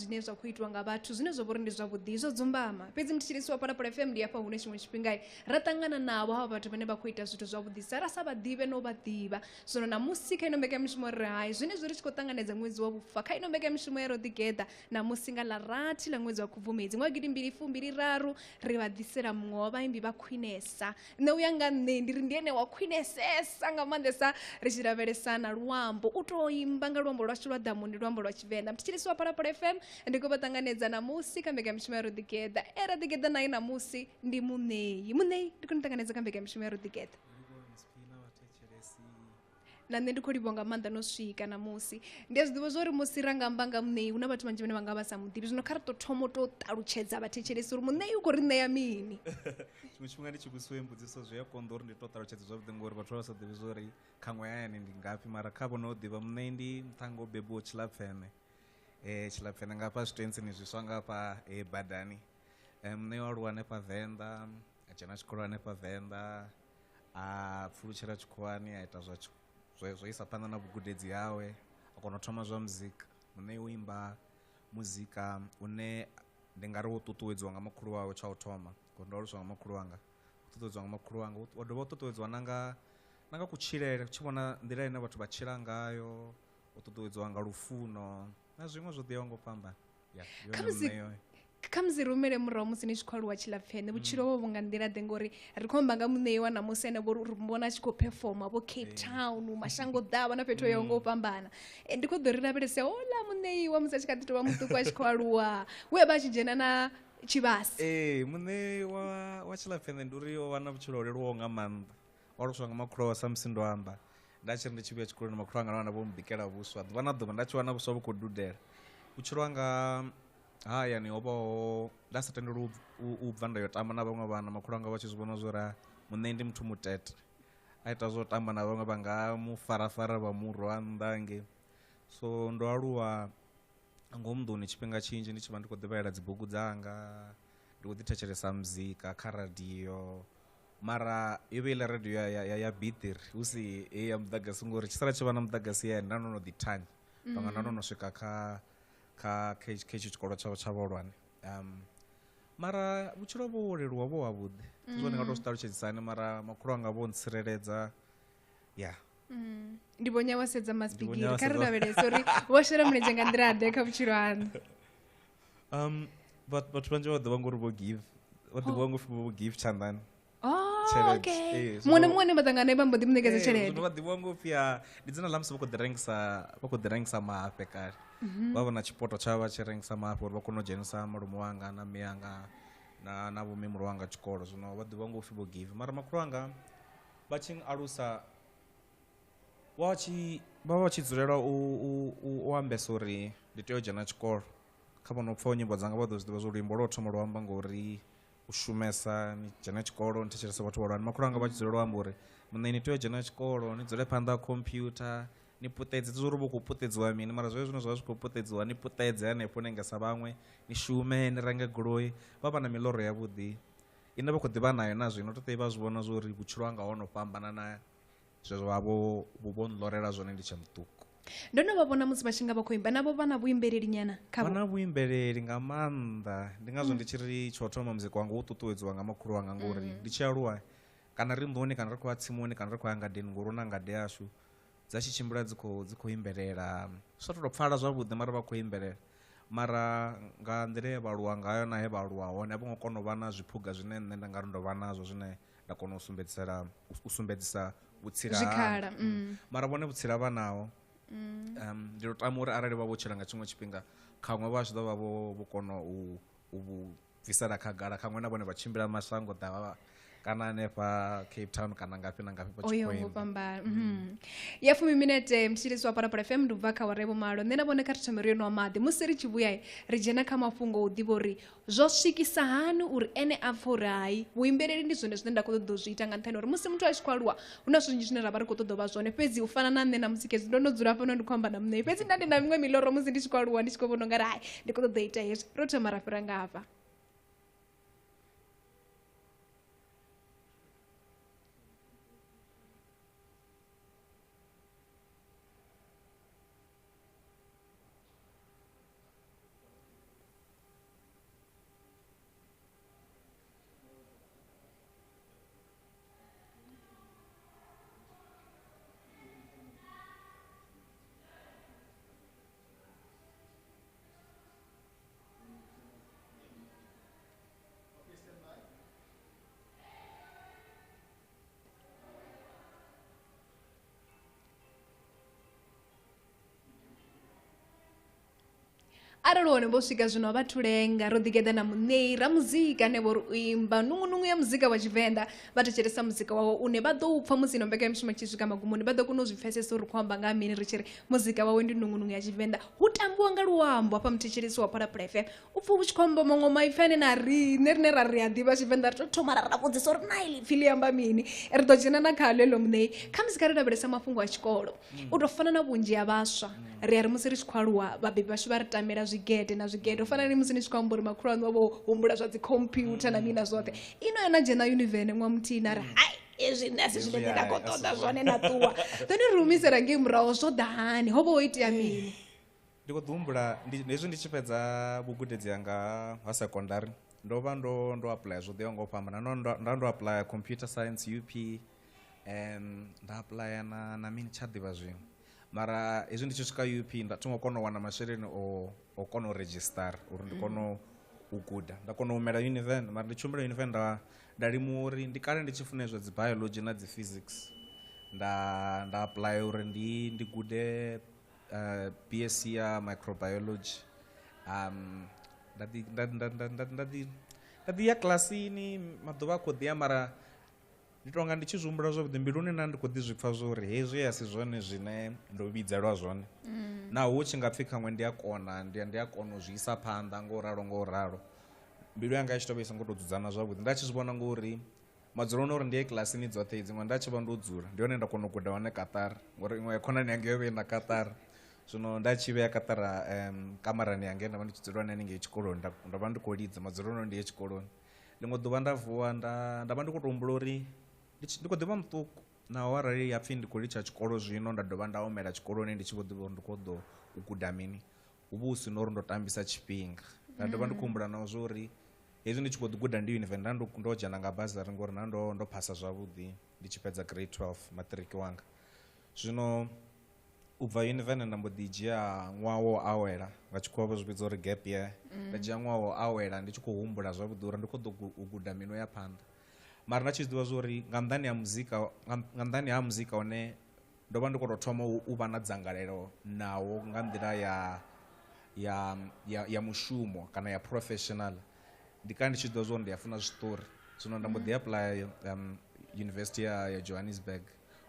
zwine zwa khou itwa nga vhathu zwine zwa vhori ndi zwavhuḓi zwo dzumbama. Fhedzi muthetshelesi wa Phalaphala FM ndi hafha hune tshiṅwe tshifhinga ra ṱangana navho havha vhathu vhane vha khou ita zwithu zwavhuḓi sa ra sa vha ḓivhe no vha ḓivha. Zwino ṋamusi kha ino mbekanyamushumo ri hai zwenezwi ri tshi khou ṱanganedza ṅwedzi wa vhufa kha ino mbekanyamushumo ya Ro Ḓigeḓa ṋamusi nga ḽa rathi ḽa ṅwedzi wa Khubvumedzi ṅwaha 2023 ri vha ḓisela muṅwe wa vhaimbi vha khwinesa. Nṋe uya nga nṋe ndi ri ndi ene wa khwinesesa nga maanḓesa ri tshi lavhelesa na luambo, u tou imba nga luambo lwashu lwa ḓamuni, luambo lwa Tshivenḓa. Muthetshelesi wa Phalaphala FM ndi khou vha ṱanganedza ṋamusi kha mbekanyamushumo ya Ro Ḓigeḓa. E ra ḓigeḓa naye ṋamusi ndi Muṋei. Muṋei, ndi khou ni ṱanganedza kha mbekanyamushumo ya Ro Ḓigeḓa. Na nṋe ndi khou livhuwa nga maanḓa no swika ṋamusi. Ndi a zwi ḓivha zwa uri musi ra nga amba nga Muṋei hu na vhathu vhanzhi vhane vha nga vha sa muḓivhi, zwino kha ri tou thoma u tou ṱalutshedza vhathetshelesi uri Muṋei u khou ri ṋea mini. Tshiṅwe tshifhinga ndi tshi vhudziwa mbudziso zwi a konḓa uri ndi tou ṱalutshedza zwavhuḓi ngori vhathu vha sa ḓivhi zwa uri khaṅwe hayani ndi ngafhi, mara kha vhono ḓivha Muṋei ndi muṱhannga o bebiwaho Tshilapfene. Tshilapfene nga hafha zwitentsini zwiswa nga hafha badani. Muṋei o aluwa hanefha Venḓa, a dzhena tshikolo hanefha Venḓa, a pfulutshela tshikhuwani a ita zwa zwo isa phanḓa na vhugudedzi hawe, a kona u thoma zwa muzika. Muṋei u imba muzika une ndi nga ri wo ṱuṱuwedziwa nga makhulu wawe tsha u thoma, ngori ndo aluswa nga makhulu wanga, u ṱuṱuwedziwa nga makhulu wanga, wa dovha u ṱuṱuwedziwa na nga kutshilele, u tshi vhona nḓila ine vhathu vha tshila ngayo, u ṱuṱuwedziwa nga lufuno na zwiṅwe zwo ḓiyaho nga u fhambana. Kha musi rumele murahu musi ni tshi khou aluwa Tshilapfene, vhutshilo vho vhu nga nḓila ḓe, ngori ri khou amba nga Muṋei wa ṋamusi ene vho ri vhona a tshi khou performa vho Cape Town, mashango ḓavha na fhethu ho yaho nga u fhambana. Ndi khou ḓo ri lavhelese houḽa Muṋei wa musi a tshi kha ḓi tou vha muṱuku a tshi khou aluwa, we a vha a tshi dzhena na tshivhasi. Ee, Muṋei wa Tshilapfene ndi uri o vha na vhutshilo ho leluwaho nga maanḓa. O aluswa nga makhulu awe sa musi ndo amba, nda tshi ri ndi tshi vhuya tshikoloni makhulu anga na vhana vho mbikela vhuswa ḓuvha na ḓuvha, nda tshi wana vhuswa vhu khou dudela. Vhutshilo hanga hayani ho vha ho nda sa tendelwi u bva nda yo tamba na vhaṅwe vhana, makhulu anga vha tshi zwi vhona zwo uri Muṋei ndi muthu mutete, a ita zwo tamba na vhaṅwe vha nga mu farafara vha mu rwa nnḓa hangei. So ndo aluwa ngomu nḓuni tshifhinga tshinzhi ndi tshi vha ndi khou ḓivhalela dzibugu dzanga, ndi khou ḓi thetshelesa muzika kha radio, mara yo vha iḽa radio ya biṱiri hu si heyi ya muḓagasi, ngori tshi sala tshi vha na muḓagasi ya nda ndo no ḓi thanya, tonga nda ndo no swika kha kha hetsho tshikolo tshavho tsha vhahulwane. Mara vhutshilo vho leluwa vho havhuḓi, zwo ndi nga to zwi ṱalutshedzisa hani, mara makhulu anga vho ntsireledza. Ya ndi vho nyawa sedza masipigiri, kha ri lavhelese uri vho shela mulenzhe nga nḓila ḓe kha vhutshilo haṋu. Vhathu vhanzhi vha ḓivha ngori vho give, vha ḓivha ngo vho give tshanḓani. Oh, okay. Muṅwe na muṅwe vha ṱangana vha mbo ḓi mu ṋekedza tshelede. Zwino vha ḓivhiwa ngo pfhi ndi dzina ḽa musi vha khou ḓi rengisa, vha khou ḓi rengisa mafhe kale. Vha vhona tshipoto tshavho vha tshi rengisa mafhe uri vha kone u dzhenisa malume wanga na mme anga na vho mme muhulu wanga tshikolo. Zwino vha ḓivhiwa ngo pfhi vho give. Mara makhulu anga vha tshi alusa vha vha tshi dzulela u ambesa uri ndi tea u dzhena tshikolo. Kha vhono pfha nyimbo dzanga vha ḓo zwi ḓivha zwa luimbo lwo thoma lu amba ngori u shumesa, ni dzhena tshikolo, ni thetshelese vhathu vhahulwane. Makhulu anga vha tshi dzulela u amba uri Muṋei ni tea u dzhena tshikolo, ni dzule phanḓa ha computer, ni puṱedze, zwo uri vho khou puṱedziwa mini, mara zwezwo zwine zwa vha zwi khou puṱedziwa ni puṱedze hanefho ni nga sa vhaṅwe, ni shume, ni renge goloi. Vha vha na miloro yavhuḓi ine vha khou ḓivha nayo na zwino, toṱhe vha zwi vhona zwa uri vhutshilo hanga ho no fhambana na zwezwo vha vho nlorela zwone ndi tshe muṱuku. Ndo no vha vhona musi vha tshi nga vha khou imba, navho vha na vhuimbeleli nyana kha vha na vhuimbeleli nga maanḓa. Ndi ngazwo ndi tshi ri tsho thoma muzika wanga wo ṱuṱuwedziwa nga makhulu wanga, ngori ndi tshi aluwa kana ri nḓuni kana ri khou ya tsimuni kana ri khou ya ngadeni, ngori hu na ngade yashu dza tshi tshimbila dzi khou imbelela, zwi sa tou pfala zwavhuḓi mara vha khou imbelela. Mara nga nḓila ye vha aluwa ngayo na he vha aluwa hone a vho ngo kona u vha na zwiphuga zwine nṋe nda nga ri ndo vha nazwo, zwine nda kona u sumbedzisela u sumbedzisa vhutsila zwikhala. Mara vhone vhutsila vha naho. Ndi lutamo uri arali vha vho tshila nga tshiṅwe tshifhinga khaṅwe vha zwi ḓo vha vho kona u vhu bvisela khagala, khaṅwe na vhone vha tshimbila mashango ḓavha kana hanefha Cape Town kana ngafhi na ngafhi vha tshi khou fhambana. Ya 10 minete mthetshelesi wa Phalaphala FM ndi ubva kha awara vhumalo. Nṋe na vhone kha ri thome ri yo nwa maḓi, musi ri tshi vhuya ri dzhena kha mafhungo u ḓivha uri zwo swikisa hani uri ene a pfhe uri hai vhuimbeleli ndi zwone zwine nda khou ṱoḓa u zwi ita, nga nṱhani uri musi muthu a tshi khou aluwa hu na zwithu zwinzhi zwine ra vha ri khou ṱoḓa u vha zwone. Fhedzi u fana na nṋe na musi khezwi ndo no dzula fhano ndi khou amba na muṋe, fhedzi nda ndi na miṅwe miloro musi ndi tshi khou aluwa ndi tshi khou vhona ungari hai ndi khou ṱoḓa u ita hezwi. Ro thoma ra fhira nga hafha. Arali hone vho swika zwino vha thulenga ro ḓigeḓa na muṋei ra muzika ane vho ri u imba nungunungu ya muzika wa Tshivenḓa, vha thetshelesa muzika wawe une vha ḓo u pfa musi ino mbekanyamushumo tshi swika magumoni, vha ḓo kona u zwi pfesesa uri khou amba nga mini ri tshi ri muzika wawe ndi nungunungu ya Tshivenḓa. Hu tambiwa nga luambo hafha muthetshelesi wa Phalaphala FM, u pfa u tshi khou amba maṅwe maipfi ane na riṋe rine ra ri a ḓivha Tshivenḓa ri tou thoma ra vhudzisa uri na iḽi pfi ḽi amba mini. Ri ḓo dzhena na khaḽo heḽo muṋei. Kha musi kha ri lavhelesa mafhungo a tshikolo, u tou fana na vhunzhi ha vhaswa ri a ri musi ri tshi khou aluwa vhabebi vhashu vha ri tamela zwigede na zwigede, u fana ni musi ni tshi khou amba uri makhulu aṋu vho humbula zwa dzi computer na mini na zwoṱhe. Ino ya na dzhena yunivene ṅwaha muthihi na ri hai ezwi nṋe a si zwine nṋe nda khou ṱoḓa zwone na ṱuwa. Ḓo ni ri humisela ngei murahu, zwo ḓa hani, ho vha ho itea mini? Ndi khou ḓi humbula hezwi ndi tshi fhedza vhugudedzi hanga ha sekondari, ndo vha ndo apply zwo ḓiyaho nga u fhambana. Nda ndo apply computer science UP, nda apply na mini tsha ḓivha zwiṅwe. Mara hezwi ndi tshi swika UP nda thi ngo kona u wana masheleni o kona u register uri ndi kone u guda, nda kona u humela Univen. Mara ndi tshi humela Univen nda limuwa uri ndi kale ndi tshi funa zwa dzi biology na dzi physics, nda apply uri ndi gude BSc ya microbiology. Nda ḓi nda nda nda nda nda ḓi nda ḓi ya kilasini maḓuvha a khou ḓi ya, mara ndi tonga ndi tshi zwi humbula zwavhuḓi mbiluni na ndi khou ḓi zwi pfa zwo uri hezwi a si zwone zwine ndo vhidzelwa zwone. Naho hu tshi nga pfhi khaṅwe ndi a kona, ndi a kona u zwi isa phanḓa ngo ralo ngo ralo, mbilu yanga i tshi tovha i songo tou dzudzana zwavhuḓi. Nda tshi zwi vhona ngori madzuloni uri ndi ye kilasini dzoṱhe dziṅwe nda tshi vha ndo dzula, ndi hone nda kona u guda hone Qatar, ngori iṅwe ya khonani yanga yo vha i na Qatar. Zwino nda tshi vhea Qatar kamarani yanga nda vha ndi tshi dzula hone haningei tshikoloni, nda vha ndi khou lidza madzuloni uri ndi ye tshikoloni. Ḽiṅwe ḓuvha nda vuwa nda vha ndi khou tou humbula uri ndi khou ḓivha muṱuku, naho arali ya pfhi ndi khou litsha tshikolo zwino nda dovha nda humela tshikoloni ndi tshi vho ḓivha uri ndi khou ḓo u guda mini, hu vha hu si na uri ndo tambisa tshifhinga. Nda dovha ndi khou humbula na zwo uri hezwi ndi tshi khou ḓi guda ndi yunivesithi nda ndo dzhena nga bazari ngori na ndo phasa zwavhuḓi ndi tshi fhedza grade 12 matric wanga. Zwino u bva yunivene nda mbo ḓi dzhia ṅwaha wo awela, nga tshikhuwa vha zwi vhidza uri gap year. Nda dzhia ṅwaha wo awela ndi tshi khou humbula zwavhuḓi uri ndi khou ḓo u guda mini u ya phanḓa. Mara nda tshi zwi ḓivha zwa uri nga nnḓani ha muzika, nga nnḓani ha muzika une ndo vha ndi khou tou thoma u vha na dzangalelo nawo nga nḓila ya mushumo kana ya professional, ndi kale ndi tshi ḓivha zwa uri ndi a funa zwiṱori. Zwino nda mbo ḓi apply University ya Johannesburg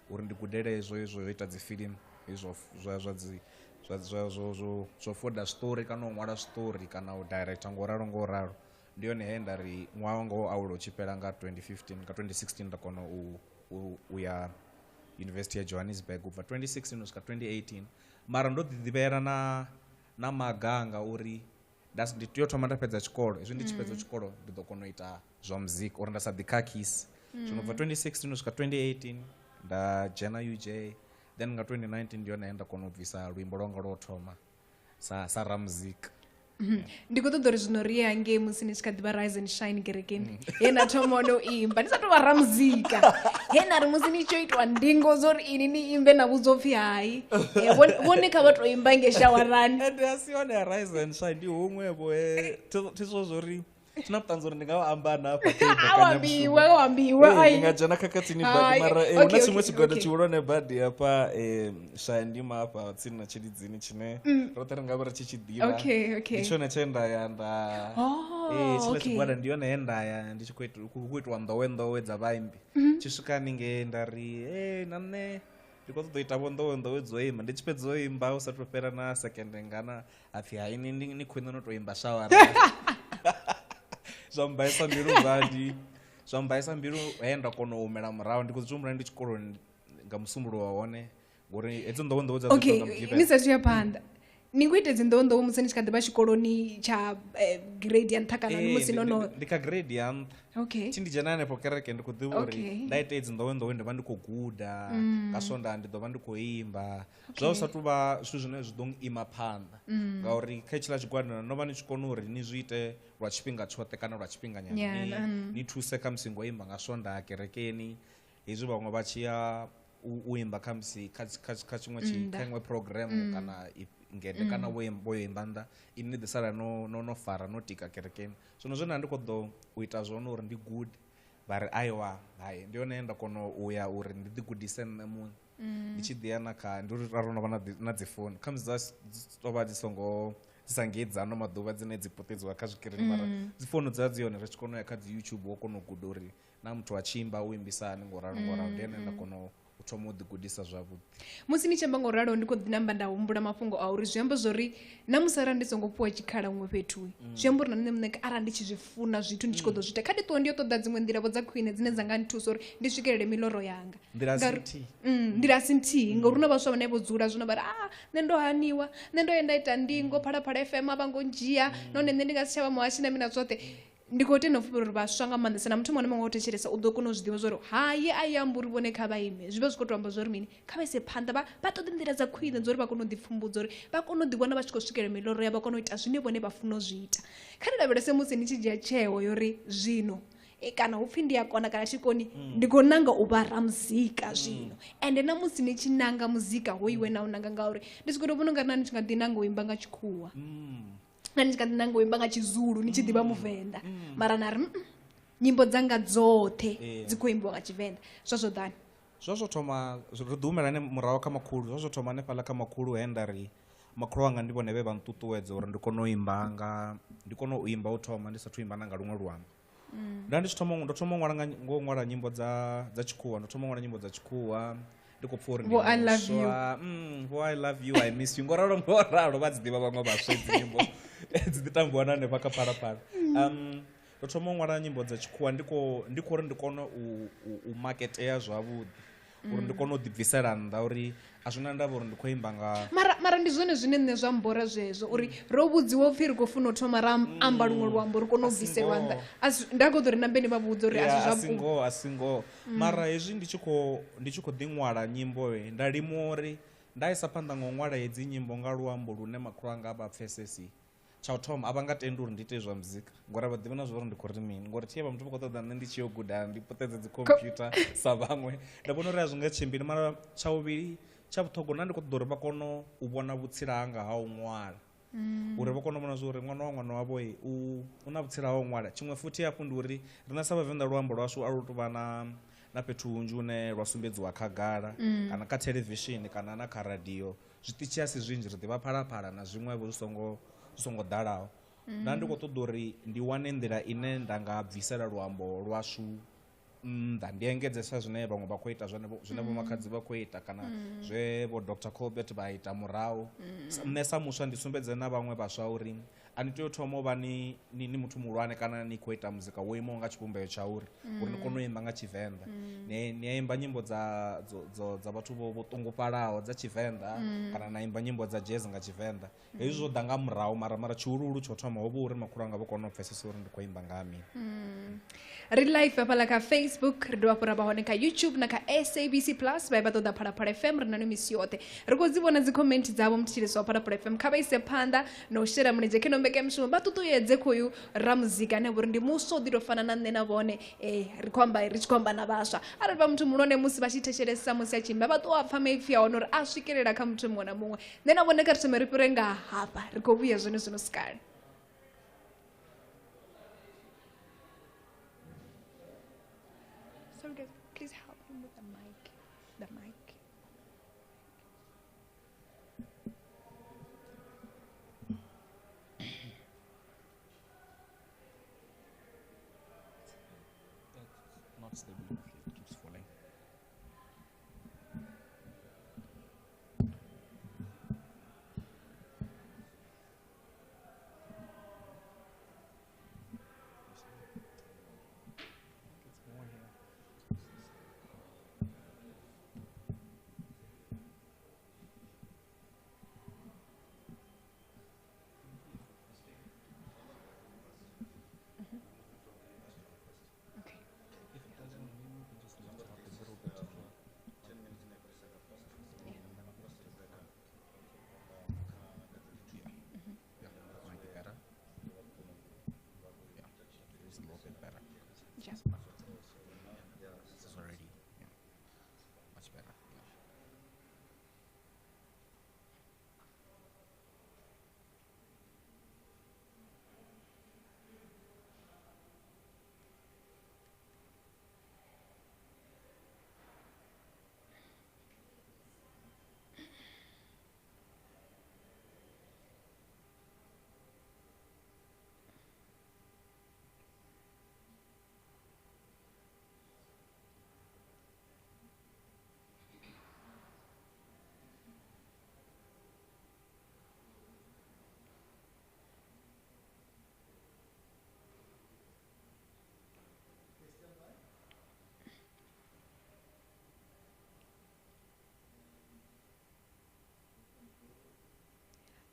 uri ndi gudele hezwo zwo ita dzi film, hezwo zwa zwa dzi zwa zwa zwo zwo zwo foda zwiṱori kana u ṅwala zwiṱori kana u director ngo ralo ngo ralo. Ndi yone he nda ri ṅwaha wanga wo awela u tshi fhela nga 2015, nga 2016 nda kona u ya University ya Johannesburg u bva 2016 u swika 2018. Mara ndo ḓi ḓivhela na maga anga uri ndi tea u thoma nda fhedza tshikolo, hezwi ndi tshi fhedza tshikolo ndi ḓo kona u ita zwa muzika uri nda sa ḓi khakhise. Zwino bva 2016 u swika 2018 nda dzhena UJ, then nga 2019 ndi yone he nda kona u bvisa luimbo lwanga lwo thoma sa ramuzika. Ndi khou ṱoḓa uri zwino ri ye hangei musi ni tshi kha ḓivha Rise and Shine kerekeni, he na thoma hone u imba ni sa tou vha ramuzika, he na ri musi ni tshi itiwa ndingo dzo uri ini ni imbe na vhudzwa upfhi hai, vhone kha vha tou imba ngei shawarani. Ende a si yone ya Rise and Shine, ndi huṅwevho thi zwo uri thina vhuṱanzi uri ndi nga vha amba na hafha kha Ambiwe, ambiwe, Ee, ndi nga dzhena khakhathini badi, mara hu na tshiṅwe tshigwada tshihulwane badi hafha Shayandima hafha tsini na Tshilidzini tshine roṱhe ri nga vha ri tshi tshi ḓivha. Ndi tshone tshe nda ya nda tshiḽa tshigwada ndi yone he nda ya ndi tshi khou itiwa nḓowenḓowe dza vhaimbi. Tshi swika haningei nda ri na nṋe ndi khou ṱoḓa u ita vho nḓowenḓowe dzo imba, ndi tshi fhedza u imba hu sathu fhela na sekende ngana hapfi hai ni khwine no tou imba shawara. Zwa mbaisa mbilu badi, zwa mbaisa mbilu he nda kona u humela murahu. Ndi khou zwi humbula ndi tshikoloni nga musumbuluwo wa hone ngori hedzo nḓowenḓowe dza Okay, ni sathu ya phanḓa, ni khou ita dzi nḓowenḓowe musi ni tshi kha ḓi vha tshikoloni tsha grade ya nṱha kana musi no no Ndi kha grade ya nṱha. Thi ndi dzhena hanefho kereke ndi khou ḓivha uri nda ita hedzi nḓowenḓowe ndi vha ndi khou guda, nga Swondaha ndi ḓo vha ndi khou imba. Zwa u sa tou vha zwithu zwine zwi ḓo ima phanḓa, ngauri kha hetshiḽa tshigwada no vha ni tshi kona uri ni zwi ite lwa tshifhinga tshoṱhe kana lwa tshifhinganyana, ni thuse khamusi ngo imba nga Swondaha kerekeni, hezwi vhaṅwe vha tshi ya u imba khamusi kha tshiṅwe kha iṅwe program kana ngede kana vho imba nnḓa, ini ni ḓi sala no fara no tika kerekeni. Zwino zwine ndi khou ḓo u ita zwone uri ndi gude, vha ri aiwa hai, ndi yone nda kona u ya uri ndi ḓi gudise nṋe muṋe. Ndi tshi ḓi ya na kha ndi uri ra ro no vha na dzi founu khamusi dza tovha dzi songo dzi sa ngei dza ano maḓuvha dzine dzi puṱedziwa kha zwikirini, mara dzi founu dza dzi hone, ri tshi kona u ya kha dzi YouTube wo kona u guda uri na muthu a tshi imba u imbisa hani ngoralo ngoralo. Ndi ene nda kona u thoma u ḓi gudisa zwavhuḓi. Musi ni tshi amba ngo ralo ndi khou ḓi namba nda humbula mafhungo a uri zwi amba zwori na musi arali ndi songo fhiwa tshikhala huṅwe fhethu, zwi amba uri na nṋe muṋe arali ndi tshi zwi funa zwithu ndi tshi khou ḓo zwi ita, kha ndi ṱuwe ndi yo ṱoḓa dziṅwe nḓila vho dza khwine dzine dza nga nthusa uri ndi swikelele miloro yanga. Nḓila si nthihi. Nḓila si nthihi, ngauri hu na vhaswa vhane vho dzula zwino vha ri a nṋe ndo haniwa, nṋe ndo ya nda ita ndingo Phalaphala FM a vha ngo ndzhia, nahone nṋe ndi nga si tsha vha muhashi na mina zwoṱhe. Ndi khou tenda u pfha uri vhaswa nga maanḓesa na muthu muṅwe na muṅwe o thetshelesa u ḓo kona u zwi ḓivha zwori hayi a i amba uri vhone kha vha ime, zwi vha zwi khou to amba zwori mini, kha vha ise phanḓa vha ṱoḓe nḓila dza khwine dza uri vha kone u ḓi pfumbudza, uri vha kone u ḓiwana vha tshi khou swikelela miloro ya vha kone u ita zwine vhone vha funa u zwi ita. Kha ndi lavhelese musi ni tshi dzhia tsheo yori zwino kana hu pfhi ndi a kona kana thi koni, ndi khou nanga u vha ramuzika zwino. Ende na musi ni tshi nanga muzika ho iwe na u nanga, ngauri ndi sokou tou vhona ungari na ni tshi nga ḓi nanga u imba nga tshikhuwa, na ni tshi nga ḓi nanga u imba nga tshizulu ni tshi ḓivha muvenḓa, mara na ri nyimbo dzanga dzoṱhe dzi khou imbiwa nga tshivenḓa, zwa zwo ḓani? Zwa zwo thoma ri ḓi humela hane murahu kha makhulu, zwa zwo thoma hanefhaḽa kha makhulu he nda ri makhulu wanga ndi vhone vhe vha nṱuṱuwedza uri ndi kone u imba nga, ndi kone u imba u thoma ndi sathu imba na nga luṅwe luambo. Nda ndi tshi thoma, ndo thoma u ṅwala nga, ngo ṅwala nyimbo dza tshikhuwa, ndo thoma u ṅwala nyimbo dza tshikhuwa ndi khou pfha uri ndi Vho I love you. muswa. Vho I love you, I miss you. Ngoralo ngoralo vha dzi ḓivha vhaṅwe vhaswa dzi nyimbo dzi ḓi tambiwa na hanefha kha Phalaphala. Ndo thoma u ṅwala nyimbo dza tshikhuwa ndi khou uri ndi kone u maketea zwavhuḓi, uri ndi kone u ḓi bvisela nnḓa uri a zwi na ndavha uri ndi khou imba nga mara ndi zwone zwine nṋe zwa mbora zwezwo, uri ro vhudziwa upfhi ri khou funa u thoma ra amba luṅwe luambo ri kone u A si bviselwa nnḓa. ngoho. Nda khou ḓo ri nambeni vha vhudza uri a si Yeah, a zwa si vhukuma. ngoho, a si ngoho. Mara hezwi ndi tshi khou ḓi ṅwala nyimbo, nda limuwa uri nda isa phanḓa nga u ṅwala hedzi nyimbo nga luambo lune makhulu anga vha pfesesi. Tsha u thoma a vha nga tendi uri ndi ite zwa muzika, ngori a vha ḓivhi na zwa uri ndi khou ri mini, ngori thi vha muthu vha khou ṱoḓa nṋe ndi tshi yo guda ndi puṱedze dzi computer sa vhaṅwe. Nda vhona uri a zwi nga tshimbili. Mara tsha vhuvhili tsha vhuṱhogwa nda ndi khou ṱoḓa uri vha kone u vhona vhutsila hanga ha u ṅwala, uri vha kone u vhona zwa uri ṅwana wa ṅwana wavho u na vhutsila ha u ṅwala. Tshiṅwe futhi hafhu ndi uri riṋe sa Vhavenḓa luambo lwashu a lu tou vha na fhethu hunzhi hune lwa sumbedziwa khagala, kana kha thelevishini kana na kha radio. Zwiṱitshi a si zwinzhi, ri ḓivha Phalaphala na zwiṅwevho zwi songo ḓalaho. Nda ndi khou ṱoḓa uri ndi wane nḓila ine nda nga bvisela luambo lwashu nnḓa, ndi engedzesa zwine vhaṅwe vha khou ita zwone, zwine vho makhadzi vha khou ita kana zwe vho Dr Colbert vha ita murahu. Nṋe sa muswa ndi sumbedze na vhaṅwe vhaswa uri a ni tea u thoma u vha ni muthu muhulwane kana ni khou ita muzika wo imaho nga tshivhumbeo tsha uri ni kone u imba nga Tshivenḓa. Ni a imba nyimbo dza vhathu vho ṱungufhalaho dza Tshivenḓa, kana na imba nyimbo dza jazz nga Tshivenḓa. Hezwi zwo ḓa nga murahu, mara tshihuluhulu tsho thoma ho vha uri makhulu anga vho kona u pfesesa uri ndi khou imba nga mini. Ri live hafhaḽa kha Facebook, ri dovha hafhu ra vha hone kha YouTube na kha SABC Plus. Vha ṱoḓa Phalaphala FM, ri na misi yoṱhe. Ri khou dzi vhona dzi comment dzavho muthetshelesi wa Phalaphala FM, kha vha ise phanḓa na u shela mulenzhe kha ino mbekanyamushumo, vha ṱuṱuwedze khoyu ramuzika ane a vha uri ndi muswa u ḓi tou fana na nṋe na vhone. Ri khou amba, ri tshi khou amba na vhaswa. Arali vha muthu muhulwane musi vha tshi thetshelesa musi a tshi imba, vha ṱuwa pfa maipfi a hone uri a swikelela kha muthu muṅwe na muṅwe. Nṋe na vhone kha ri thome ri fhire nga hafha, ri khou vhuya zwone zwino sikale. Sorry guys, please help him with the mic. The mic. It's not stable enough here. It keeps falling.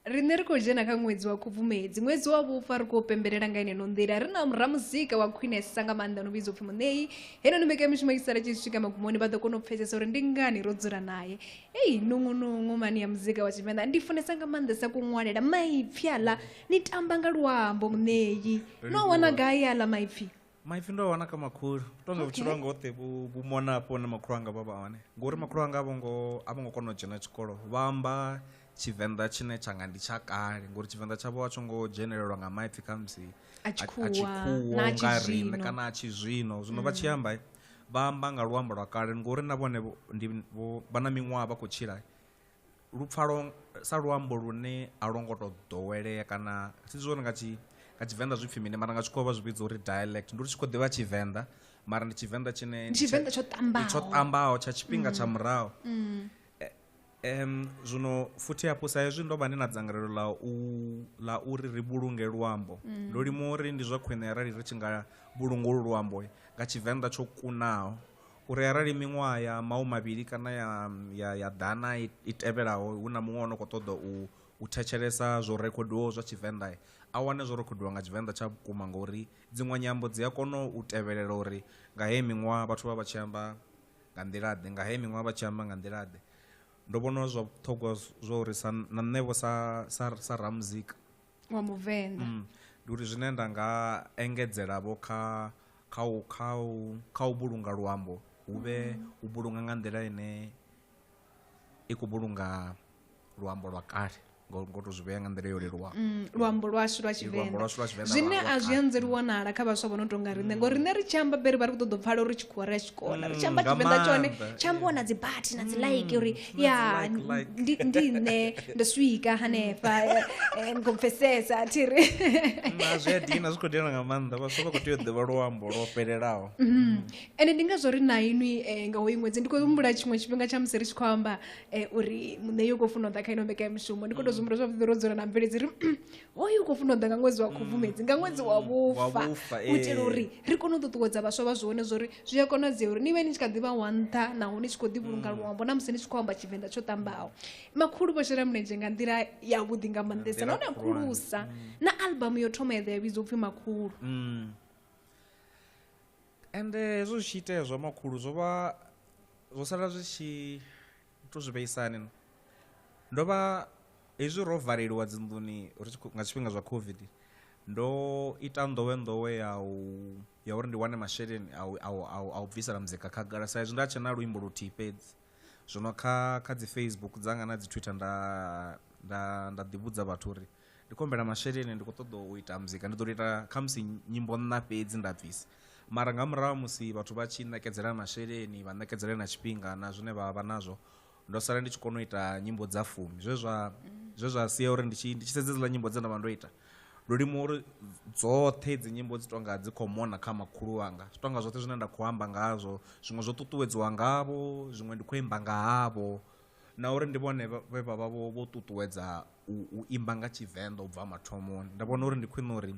Riṋe ri khou dzhena kha ṅwedzi wa Khubvumedzi, ṅwedzi wa vhufa ri khou pembelela nga eneno nḓila. Ri na ramuzika wa khwinesa nga maanḓa no vhidzwa upfhi Muṋei. Heinoni mbekanyamushumo i sala tshi swika magumoni vha ḓo kona u pfesesa uri ndi ngani ro dzula naye. Ei nungunungu mani ya muzika wa Tshivenḓa ndi funesa nga maanḓesa kuṅwalela maipfi aḽa ni tamba nga luambo Muṋei. No wana gai aḽa maipfi? Maipfi ndo a wana kha makhulu tonga vhutshilo hanga hoṱhe vhu mona hafho hune makhulu anga vha vha hone, ngori makhulu anga a vho ngo kona u dzhena tshikolo, vha amba Tshivenḓa tshine tshanga ndi tsha kale, ngori Tshivenḓa tshavho a tsho ngo dzhenelelwa nga maipfi khamusi A a tshikhuwa tshikhuwa na a unga riṋe tshizwino. kana a tshizwino. Zwino vha tshi amba vha amba nga luambo lwa kale, ngori na vhone ndi vha na miṅwaha vha khou tshila lu pfalo sa luambo lune a lwo ngo to ḓowelea, kana thi zwi uri nga Tshivenḓa zwi pfhi mini, mara nga tshikhuwa vha zwi vhidza uri dialect. Ndi uri tshi khou ḓivha Tshivenḓa, mara ndi Tshivenḓa tshine Ndi Tshivenḓa tsho ṱambaho, tsho ṱambaho tsha tshifhinga tsha murahu. Zwino futhi hafhu sa hezwi ndo vha ndi na dzangalelo ḽa uri ri vhulunge luambo, ndo limuwa uri ndi zwa khwine arali ri tshi nga vhulunga ulu luambo nga Tshivenḓa tsho kunaho, uri arali miṅwaha ya mahumavhili kana ya ḓana i tevhelaho hu na muṅwe ono khou ṱoḓa u thetshelesa zwo rekhodiwaho zwa Tshivenḓa, a wane zwo rekhodiwa nga Tshivenḓa tsha vhukuma, ngori dziṅwe nyambo dzi a kona u tevhelela uri nga heyi miṅwaha vhathu vha vha tshi amba nga nḓila ḓe, nga heyi miṅwaha vha tshi amba nga nḓila ḓe. Ndo vhona zwa vhuṱhogwa zwa uri sa na nṋe vho sa ramuzika wa Muvenḓa, ndi uri zwine nda nga engedzela vho kha kha u vhulunga luambo hu vhe u vhulunga nga nḓila ine i khou vhulunga luambo lwa kale, ngo to zwi vhea nga nḓila yo leluwaho. Luambo lwashu lwa Tshivenḓa, zwine a zwi anzeli u wanala kha vhaswa vho no tonga riṋe, ngori riṋe ri tshi amba beri vha ri khou ṱoḓa u pfala uri tshikhuwa ri a tshi kona, ri tshi amba Tshivenḓa tshone tshi ambiwa na dzi bathi na dzi like uri ya ndi nṋe ndo swika hanefha ndi khou pfesesa thi ri zwi a dina, zwi khou dina nga maanḓa, vhaswa vha khou tea u ḓivha luambo lwo fhelelaho. Ende ndi ngazwo ri na inwi nga hoyu ṅwedzi ndi khou humbula tshiṅwe tshifhinga tsha musi ri tshi khou amba uri Muṋei u khou funa u ḓa kha ino mbekanyamushumo, ndi khou tou zwi humbula zwavhuḓi ro dzula na mveledzi ri hoyu u khou funa u ḓa nga ṅwedzi wa Khubvumedzi, nga ṅwedzi wa vhufa, u itela uri ri kone u ṱuṱuwedza vhaswa vha zwone zwori zwi a konadzea uri ni vhe ni tshi kha ḓivha wa nṱha naho ni tshi khou ḓi vhulunga luambo na musi ni tshi khou amba Tshivenḓa tsho ṱambaho. Makhulu vho shela mulenzhe nga nḓila yavhuḓi nga maanḓesa, nahone khulusa na albamu yo thoma ya ḓa ya vhidzwa upfhi Makhulu. Ende hezwo zwi tshi itea zwa Makhulu zwo vha zwo sala zwi tshi to zwi vheisani. Ndo vha hezwi ro valeliwa dzinḓuni nga tshifhinga zwa COVID, ndo ita nḓowenḓowe ya uri ndi wane masheleni a u bvisela muzika khagala, sa izwi nda tshe na luimbo luthihi fhedzi. Zwino kha dzi Facebook dzanga na dzi Twitter nda ḓivhudza vhathu uri ndi khou humbela masheleni, ndi khou ṱoḓa u ita muzika, ndi ḓo ita khamusi nyimbo nṋa fhedzi nda bvisa. Mara nga murahu musi vhathu vha tshi ṋekedzela masheleni, vha ṋekedzela na tshifhinga na zwine vha vha nazwo, ndo sala ndi tshi kona u ita nyimbo dza 10, zwe zwa sia uri ndi tshi sedza dziḽa nyimbo dze nda vha ndo ita, ndo limuwa uri dzoṱhe dzi nyimbo dzi tonga dzi khou mona kha makhulu wanga, zwi tonga zwoṱhe zwine nda khou amba ngazwo, zwiṅwe zwo ṱuṱuwedziwa ngavho, zwiṅwe ndi khou imba nga havho, na uri ndi vhone vhe vha vha vho ṱuṱuwedza u imba nga Tshivenḓa u bva mathomoni. Nda vhona uri ndi khwine uri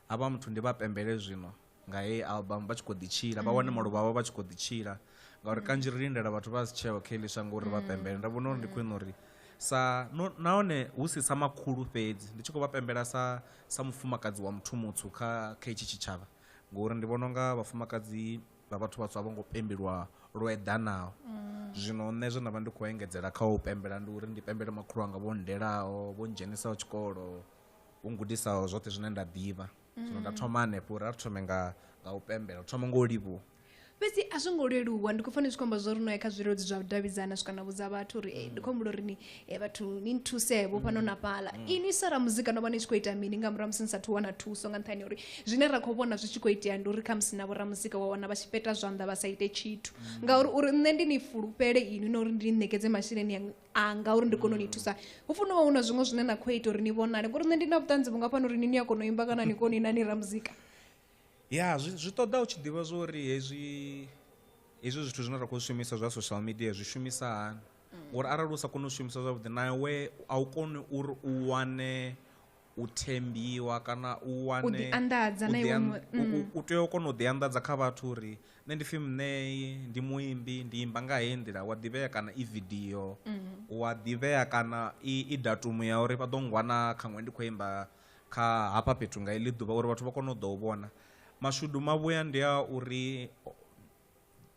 havha muthu ndi vha pembele zwino nga heyi album vha tshi khou ḓi tshila, vha wane maluvha avho vha tshi khou ḓi tshila, ngauri kanzhi ri lindela vhathu vha si tsheo kha heḽi shango uri vha pembele. Nda vhona uri ndi khwine uri sa nahone hu si sa makhulu fhedzi, ndi tshi khou vha pembela sa mufumakadzi wa muthu mutsu kha itshi tshitshavha, ngori ndi vhona unga vhafumakadzi vha vhathu vhatswu a vho ngo pembelwa lwo eḓanaho. Zwino nṋe zwe nda vha ndi khou engedzela kha u pembela ndi uri ndi pembele makhulu anga vho nndelaho, vho ndzhenisaho tshikolo, vho ngudisaho zwoṱhe zwine nda ḓivha. Zwino nda thoma hanefho uri a ri thome nga u pembela, thoma ngo livhuwa. Fhedzi a zwo ngo leluwa, ndi khou fanela zwi khou amba zwa uri no ya kha zwileludzi zwa vhudavhidzana swika na vhudza vhathu uri ndi khou humbula uri ni vhathu ni nthusevho fhano na fhaḽa. Inwi sa ramuzika no vha ni tshi khou ita mini nga murahu musi ni sathu wana thuso, nga nṱhani uri zwine ra khou vhona zwi tshi khou itea ndi uri khamusi na vhoramuzika wa wana vha tshi peta zwanḓa vha sa ite tshithu, ngauri uri nṋe ndi ni fulufhele inwi na uri ndi ni ṋekedze masheleni anga uri ndi kone u ni thusa, hu funa u vha hu na zwiṅwe zwine na khou ita uri ni vhonale, ngori nṋe ndi na vhuṱanzi vhungafhani uri ni a kona u imba kana ni koni na ni ramuzika. Ya, zwi ṱoḓa u tshi ḓivha zwa uri hezwi zwithu zwine ra khou shumisa zwa social media zwi shumisa hani, ngori arali u sa koni u shumisa zwavhuḓi na iwe a u koni uri u wane u thembiwa kana u wane U ḓianḓadza na iwe u tea u kona u ḓianḓadza kha vhathu uri nṋe ndi pfi Muṋei, ndi muimbi, ndi imba nga heyi nḓila, wa ḓivhea kana i video, wa ḓivhea kana i datumu ya uri vha ḓo ngwana khaṅwe ndi khou imba kha hafha fhethu nga iḽi ḓuvha uri vhathu vha kone u ḓo u vhona. Mashudu mavhuya ndi a uri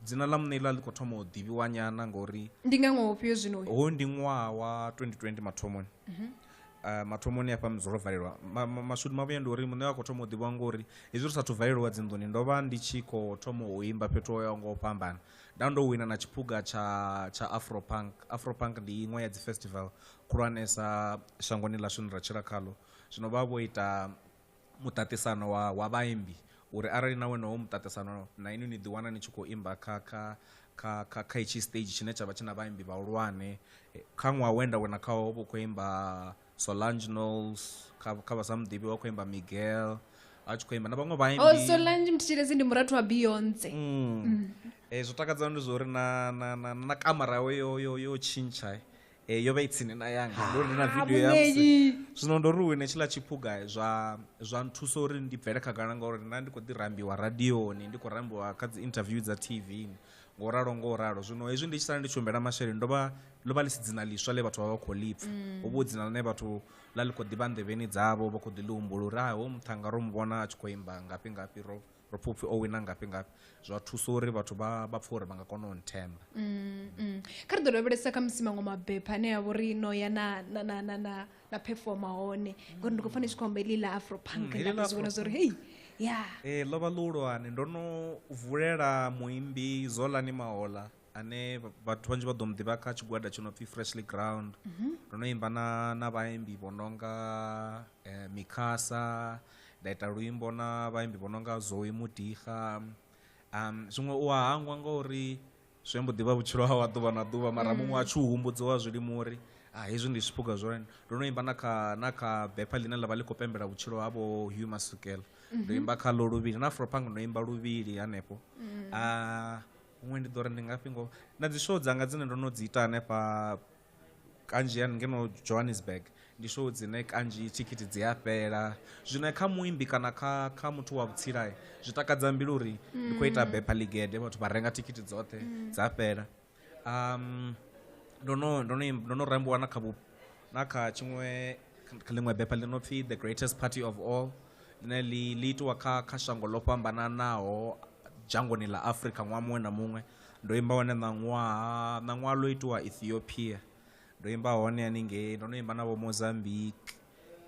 dzina ḽa Muṋei ḽa ḽi khou thoma u ḓivhiwa nyana ngori ndi nga ṅwaha ufhio zwino uyu? Hoyu ndi ṅwaha wa 2020 mathomoni. Mathomoni hafha musi ro valelwa. Mashudu mavhuya ndi uri muṋe wa khou thoma u ḓivhiwa ngori hezwi ri sathu valelwa dzinḓuni ndo vha ndi tshi khou thoma u imba fhethu ho yaho nga u fhambana. Nda ndo wina na tshiphuga tsha Afropunk. Afropunk ndi iṅwe ya dzi festival khulwanesa shangoni ḽashu ḽine ra tshila khaḽo. Zwino vha vho ita muṱaṱisano wa vhaimbi uri arali na wena ho muṱaṱisano na inwi ni ḓi wana ni tshi khou imba kha itshi stage tshine tsha vha tshi na vhaimbi vhahulwane. Kha ṅwaha we nda wina khawo vho khou imba Solange Knowles, kha vha sa muḓivhi wa khou imba Miguel, a tshi khou imba na vhaṅwe vhaimbi. Oh, Solange mthetshelesi ndi murathu wa Beyonce. Zwo takadzaho ndi zwa uri na kamara yawe yo tshintsha. Yo vha i tsini na yanga. Ndo ri na video ya musi. Zwino ndo ri wine tshiḽa tshiphuga zwa nthusa uri ndi bvele khagala ngauri nda ndi khou ḓi rambiwa radioni, ndi khou rambiwa kha dzi interview dza TV. Ngo ralo. Zwino hezwi ndi tshi sala ndi tshi humbela masheleni, ḽo vha ḽi si dzina ḽiswa ḽe vhathu vha vha khou ḽi pfa. Ho vha hu dzina ḽine vhathu ḽa ḽi khou ḓivha nḓevheni dzavho, vha khou ḓi ḽi humbula uri ha hoyu muṱhannga ro mu vhona a tshi khou imba ngafhi ngafhi, ro pfa upfhi o wina ngafhi ngafhi. Zwa thusa uri vhathu vha pfhe uri vha nga kona u nthemba. Kha ri ḓo lavhelesa kha musi maṅwe mabepha ane a vha uri no ya na performa hone, ngori ndi khou pfa ni tshi khou amba heḽi ḽa Afropunk, Heḽi nda ḽa zwi vhona Afropunk. zwa uri, hei, ya. Ḽo vha ḽihulwane. Ndo no vulela muimbi Zolani Mahola ane vhathu vhanzhi vha ḓo mu ḓivha kha tshigwada tshi no pfi Freshly Ground. Ndo no imba na vhaimbi vho nonga Mikasa, nda ita luimbo na vhaimbi vho nonga Zoe Modiga. Zwiṅwe u a hangwa ngori zwi mbo ḓivha vhutshilo hau ha ḓuvha na ḓuvha, mara muṅwe a tshi u humbudza wa zwilimo uri hezwi ndi zwiphuga zwone. Ndo no imba na kha bepha ḽine ḽa vha ḽi khou pembela vhutshilo ha vho Hugh Masekela. Ndo imba kha ḽo luvhili, na Afropunk ndo imba luvhili hanefho. Huṅwe ndi ḓo ri ndi ngafhi ngoho. Na dzi show dzanga dzine ndo no dzi ita hanefha kanzhi ngeno Johannesburg, ndi show dzine kanzhi thikhithi dzi a fhela. Zwino kha muimbi kana kha muthu wa vhutsila zwi takadza mbilu uri ndi khou ita bepha ḽigede, vhathu vha renga thikhithi dzoṱhe dza fhela. Ndo no rambiwa na kha na kha tshiṅwe, kha ḽiṅwe bepha ḽi no pfi The Greatest Party of All, ḽine ḽi itiwa kha shango ḽo fhambananaho dzhangoni ḽa Afrika ṅwaha muṅwe na muṅwe. Ndo imba hone ṋaṅwaha ḽo itiwa Ethiopia. Ndo imba hone haningei, ndo no imba na vho Mozambique.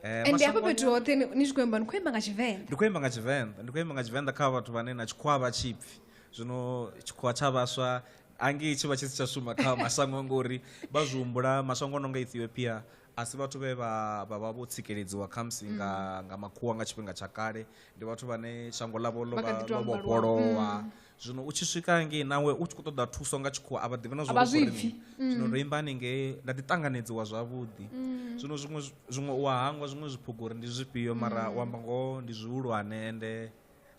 Ende hafha fhethu hoṱhe ni tshi khou imba, ni khou imba nga Tshivenḓa? Ndi khou imba nga Tshivenḓa, ndi khou imba nga Tshivenḓa kha vhathu vhane na tshikhuwa vha tshi pfi. Zwino tshikhuwa tsha vhaswa angei tshi vha tshi si tsha shuma kha mashango ngori vha zwi humbula mashango no nga Ethiopia a si vhathu vhe vha vha vho tsikeledziwa khamusi nga makhuwa nga tshifhinga tsha kale. Ndi vhathu vhane shango ḽavho ḽo Vha kha vha ḓi tou ḽo amba luambo. vhofholowa. Zwino u tshi swika ngei nawe u tshi khou ṱoḓa thuso nga tshikhuwa a vha ḓivhi na zwa A vha uri zwi uri pfi. mini. Zwino ndo imba haningei nda ḓi ṱanganedziwa zwavhuḓi. Zwino zwiṅwe u a hangwa zwiṅwe zwiphuga uri ndi zwifhio, mara u amba ngoho ndi zwihulwane ende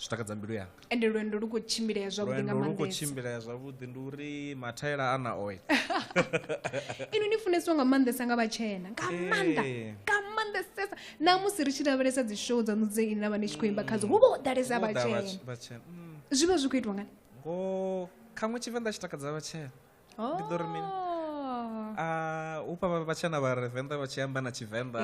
zwi takadza mbilu yanga. Ende lwendo lu khou tshimbilea zwavhuḓi nga Lwendo lu khou maanḓesa. tshimbilea zwavhuḓi ndi uri mathaela a na oil. Inwi ni funesiwa nga maanḓesa nga vhatshena, nga maanḓa, nga maanḓesesa. Na musi ri tshi lavhelesa dzi show dzaṋu dze inwi na vha ni tshi khou imba khadzo, hu vha ho ḓalesa Hu vha ho ḓala vhatshena. vhatshena. Zwi vha zwi khou itwa ngani? Ngo khaṅwe Tshivenḓa tshi takadza vhatshena. Ndi ḓo ri mini? Hu fha vhatshena vha re Venḓa vha tshi amba na Tshivenḓa,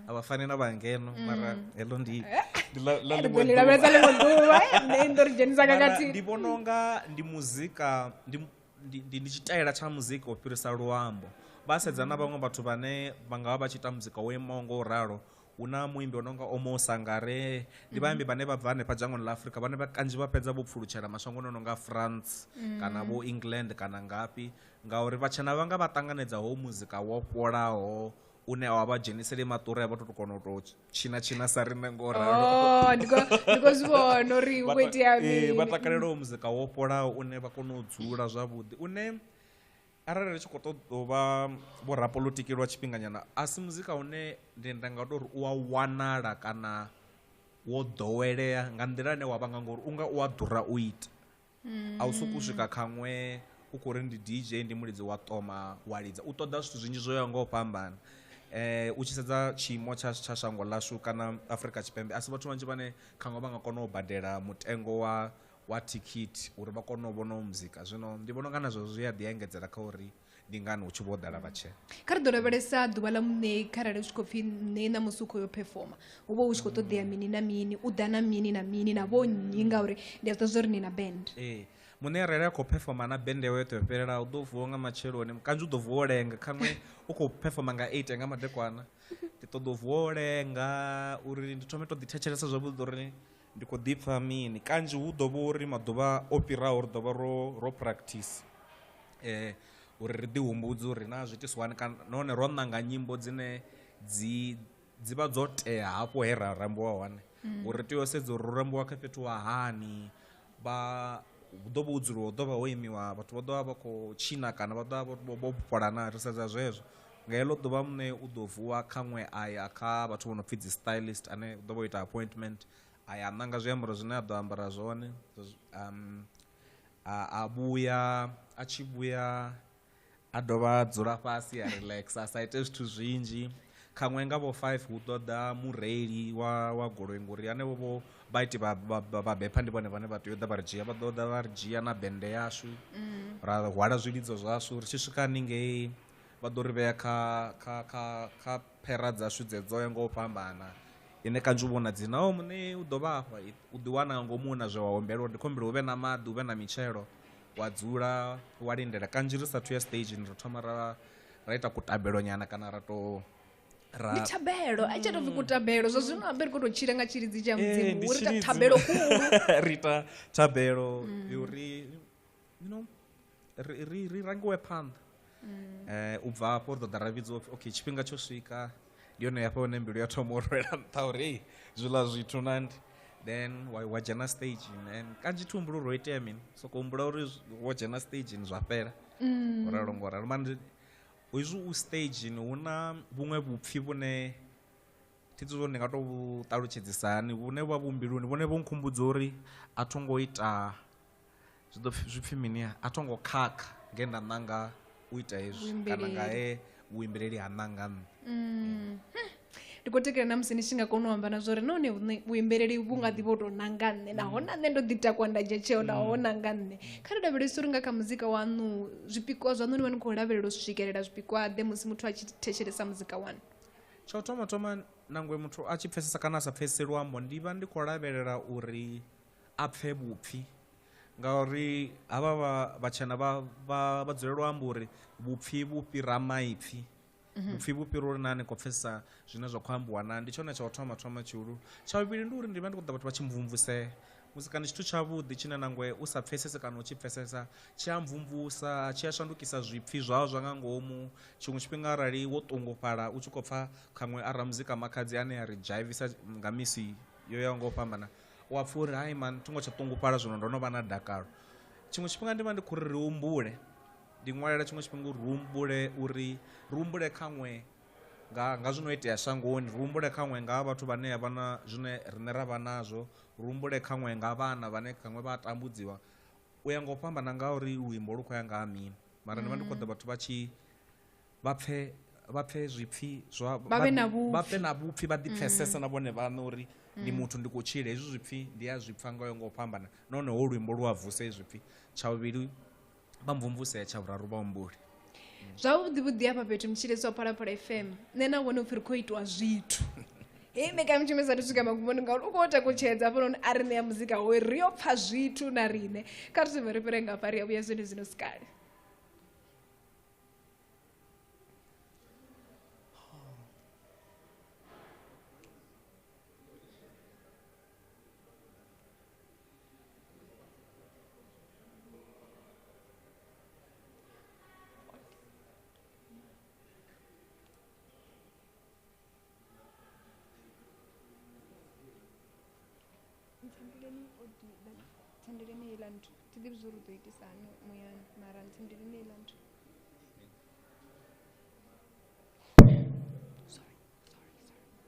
a vha fani na vha ngeno, mara heḽo ndi ḽa Ri ḽiṅwe ḓo ḽi lavhelesa ḓuvha. ḽiṅwe ḓuvha, nṋe ndo ri dzhenisa Mara khakhati. ndi vhona unga ndi muzika, ndi tshitaela tsha muzika u fhirisa luambo. Vha sedza na vhaṅwe vhathu vhane vha nga vha vha tshi ita muzika wo imaho ngo ralo. Hu na muimbi o no nga Omo Sangare, ndi vhaimbi vhane vha bva hanefha dzhangoni ḽa Afrika, vhane vha kanzhi vha fhedza vho pfulutshela mashangoni o no nga France kana vho England kana ngafhi, ngauri vhatshena vha nga vha ṱanganedza ho muzika wo fholaho une a wa vha dzheniseli maṱuri a vha tou kona u tou tshina tshina sa riṋe ngo ralo. Oh, ndi khou zwi vhona uri hu khou itea mini. Vha takalela muzika wo fholaho une vha kona u dzula zwavhuḓi, une arali ri tshi khou ṱoḓa u vha vhorapolotiki lwa tshifhinganyana, a si muzika une nda nga tou ri u a wanala kana wo ḓowelea nga nḓila ine wa vha nga, ngori u nga u a ḓura u ita. A u sokou swika khaṅwe u khou ri ndi DJ, ndi mulidzi wa ṱoma wa lidza, u ṱoḓa zwithu zwinzhi zwo yaho nga u fhambana. U tshi sedza tshiimo tsha shango ḽashu kana Afrika Tshipembe, a si vhathu vhanzhi vhane khaṅwe vha nga kona u badela mutengo wa thikhithi uri vha kone u vhona muzika. Zwino ndi vhona unga nazwo zwi a ḓi engedzela kha uri ndi ngani hu tshi vho ḓala vhatshena. Kha ri ḓo lavhelesa ḓuvha ḽa muṋei, kharali hu tshi khou pfhi nṋe ṋamusi u khou yo performa, hu vha hu tshi khou ṱoḓea mini na mini, u ḓa na mini na mini na vho nnyi, ngauri ndi a zwi ḓivha zwa uri ni na band. Ee, muṋe arali a khou performa na band yawe yoṱhe yo fhelelaho, u ḓo vuwa nga matsheloni, kanzhi u ḓo vuwa o lenga, khaṅwe u khou performa nga 8 nga madekwana. Ndi ṱoḓa u vuwa o lenga uri ndi thome to ḓi thetshelesa zwavhuḓi uri ndi khou ḓipfa mini. Kanzhi hu ḓo vha uri maḓuvha o fhiraho ri ḓo vha ro practice, uri ri ḓi humbudze uri na zwi itiswa hani, kana nahone ro ṋanga nyimbo dzine dzi vha dzo tea hafho he ra rambiwa hone. Uri ri tea u sedza uri ro rambiwa kha fhethu ha hani, vha hu ḓo vha ho dzuliwa, hu ḓo vha ho imiwa, vhathu vha ḓo vha vha khou tshina kana vha ḓo vha vho fhola na, ri sedza zwezwo. Nga heḽo ḓuvha muṋe u ḓo vuwa khaṅwe a ya kha vhathu vho no pfhi dzi stylist, ane u ḓo vha o ita appointment, a ya ṋanga zwiambaro zwine a ḓo ambara zwone, a vhuya, a tshi vhuya a dovha a dzula fhasi a relax, a sa ite zwithu zwinzhi. Khaṅwe nga vho 5 hu ḓo ḓa mureili wa goloi, ngori hanevho vho vhaiti vha bepha ndi vhone vhane vha tea u ḓa vha ri dzhia, vha ḓo ḓa vha ri dzhia na bende yashu, ra hwala zwilidzo zwashu. Ri tshi swika haningei vha ḓo ri vhea kha phera dzashu dzedzo ya nga u fhambana, ine kanzhi u vhona dzina o muṋe u ḓo vha afha, u ḓi wana nga ngomu na zwe wa humbela uri ndi khou humbela hu vhe na maḓi, hu vhe na mitshelo, wa dzula wa lindela. Kanzhi ri sathu ya stage ri thoma ra ita kutabelo nyana kana ra to ndi thabelo, a tshi to pfi kutabelo zwa zwino ambe ri khou tou tshila nga tshilidzi tsha Mudzimu, ri ita thabelo khulu. Ri ita thabelo uri you know ri rangiwe phanḓa. U bva afho ri ḓo ḓa ra vhidziwa upfi okay tshifhinga tsho swika, ndi yone hafha hune mbilu ya thoma u rwela nṱha uri zwiḽa zwithu nandi, then wa dzhena stage. And kanzhi thi humbula uri ho itea mini, soko humbula uri wo dzhena stageni zwa fhela. Ngoralo ngoralo, mara hezwi u stageni hu na vhuṅwe vhupfhi vhune thi ḓivhi uri ndi nga to vhu ṱalutshedzisa hani, vhune vha vhu mbiluni, vhune vhu nkhumbudza uri a tho ngo ita zwi ḓo zwi pfhi mini, a tho ngo khakha nge nda ṋanga u ita hezwi kana nga he vhuimbeleli ha ṋanga nṋe. Ndi khou tekela na musi ni tshi nga kona u amba na zwori nahone vhuimbeleli vhu nga ḓi vho tou nanga nṋe, nahone nṋe ndo ḓi takuwa nda dzhia tsheo naho nanga nṋe. Kha ri lavhelese uri nga kha muzika waṋu zwipikwa zwaṋu ni vha ni khou lavhelela u swikelela zwipikwa ḓe musi muthu a tshi thetshelesa muzika waṋu? Tsha u thoma thoma nangwe muthu a tshi pfesesa kana a sa pfesesi luambo, ndi vha ndi khou lavhelela uri a pfhe vhupfhi, ngauri havha vhatshena vha dzulela u amba uri vhupfhi vhu fhira maipfhi. Vhupfhi vhu fhira uri na ni khou pfesesa zwine zwa khou ambiwa na, ndi tshone tsha u thoma thoma tshihulu. Tsha vhuvhili ndi uri ndi vha ndi khou ṱoḓa vhathu vha tshi mvumvusea. Muzika ndi tshithu tshavhuḓi tshine nangwe u sa pfesese kana u tshi pfesesa tshi a mvumvusa, tshi a shandukisa zwipfhi zwao zwa nga ngomu. Tshiṅwe tshifhinga arali wo ṱungufhala u tshi khou pfha khaṅwe ara muzika Makhadzi ane a ri dzhaivisa nga misi yo yaho nga u fhambana, u a pfha uri hai man thi ngo tsha ṱungufhala zwino ndo no vha na dakalo. Tshiṅwe tshifhinga ndi vha ndi khou ri ri humbule, ndi ṅwalela tshiṅwe tshifhinga uri humbule, uri ri humbule khaṅwe nga zwino itea shangoni, ri humbule khaṅwe nga vhathu vhane vha na zwine riṋe ra vha nazwo, ri humbule khaṅwe nga vhana vhane khaṅwe vha tambudziwa, u ya nga u fhambana nga uri luimbo lu khou ya nga ha mini. Mara ndi vha ndi khou ṱoḓa vhathu vha tshi vha pfhe zwipfhi zwa vha vha pfhe na vhupfhi, vha ḓi pfesesa na vhone vhaṋe uri ndi muthu ndi khou tshila, hezwi zwipfhi ndi a zwipfa nga nga u fhambana, nahone ho luimbo lu a vusa hezwi zwipfhi. Tsha vhuvhili vha mvumvusea, tsha vhuraru vha humbule. Zwavhuḓi vhuḓi hafha fhethu mutshilesi wa Phalaphala FM, nṋe na vhone upfhi ri khou itwa zwithu. Hei mbekanyamushumo i sathu swika magumoni ngauri u khou takutshedza hafhanoni a ri ṋea muzika hoyu ri yo pfha zwithu na riṋe. Kha ri thome ri fhire ngafha ri ya vhuya zwone zwino sikale. Thendeleni heiḽa nthu, thi ḓivhi zwo ri u ḓo itisa hani muyani, mara nthendeleni heiḽa nthu. Sorry, sorry, sorry.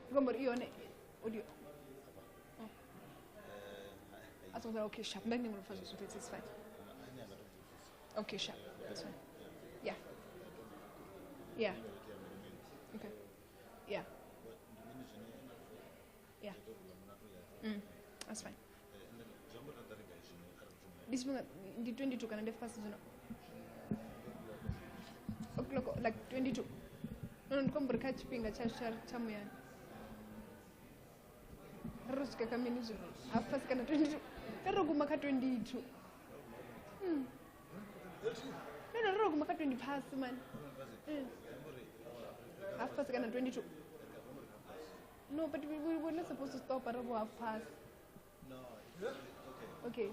Ndi khou amba uri i hone audio. A songo okay, sharp. Nda ndi ngo pfa zwithu, it's fine. Okay, sharp. That's fine. Yeah. Yeah. Okay. Yeah. Yeah. That's fine. Ndi tshifhinga ndi 22 kana ndi fast zwino. O'clock like 22. No, ndi khou amba uri kha tshifhinga tsha muyani. Ri swika kha mini zwino? Half past kana 22. Ri ro guma kha 22. No, ri ro guma kha 20 past man. Half past kana 22. No, but we're not supposed to stop at half past. No, okay. Okay.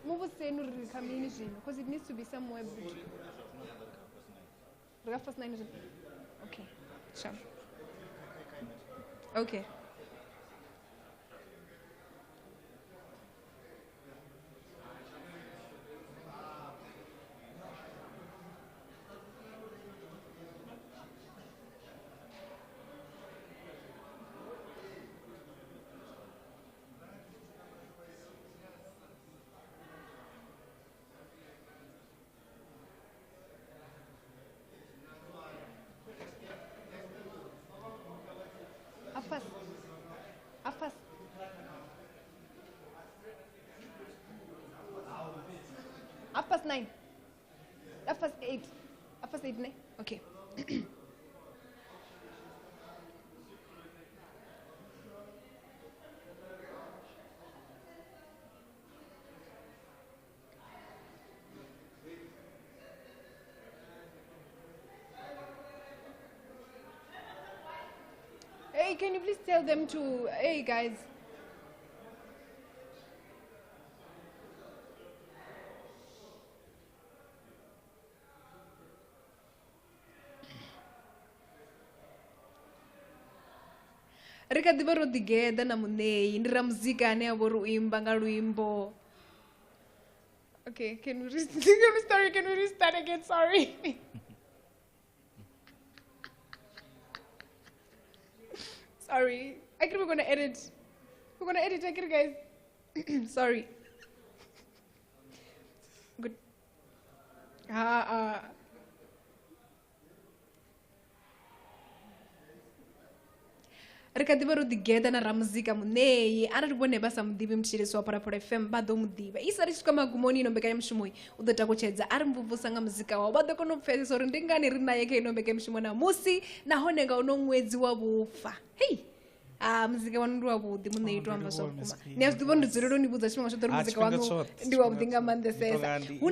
Muvhuseni uri kha mini zwino, because it needs to be somewhere between. Ri half past 9 zwino. Okay. Sure. Okay. Half past. Half past 9. Half past 8. Half past 8, ne? Okay. Hey, can you please tell them to, hey guys. Ri kha ḓivha ro ḓigeḓa na muṋei, ndi ramuzika ane a vha uri u imba nga luimbo. Okay, can we restart again? Sorry. Sorry. I think we're gonna edit. We're gonna edit, I think, guys. Sorry. Good. Ri kha ḓivha ro ḓigeḓa na ramuzika muṋei, arali vhone vha sa muḓivhi mutshilisi wa Phalaphala FM vha ḓo muḓivha. I sa ri swika magumoni ino mbekanyamushumo u ḓo takutshedza a ri mvumvusa nga muzika wawe, vha ḓo kona u pfesesa uri ndi ngani ri naye kha ino mbekanyamushumo namusi, nahone nga uno ṅwedzi wa vhufa. Hei, muzika wanu ndi wavhuḓi muṋei, to amba zwa vhukuma. Ni a zwi ḓivha ndi dzulela u ni vhudza tshifhinga tshoṱhe uri muzika wanu ndi wavhuḓi nga maanḓesesa. Hu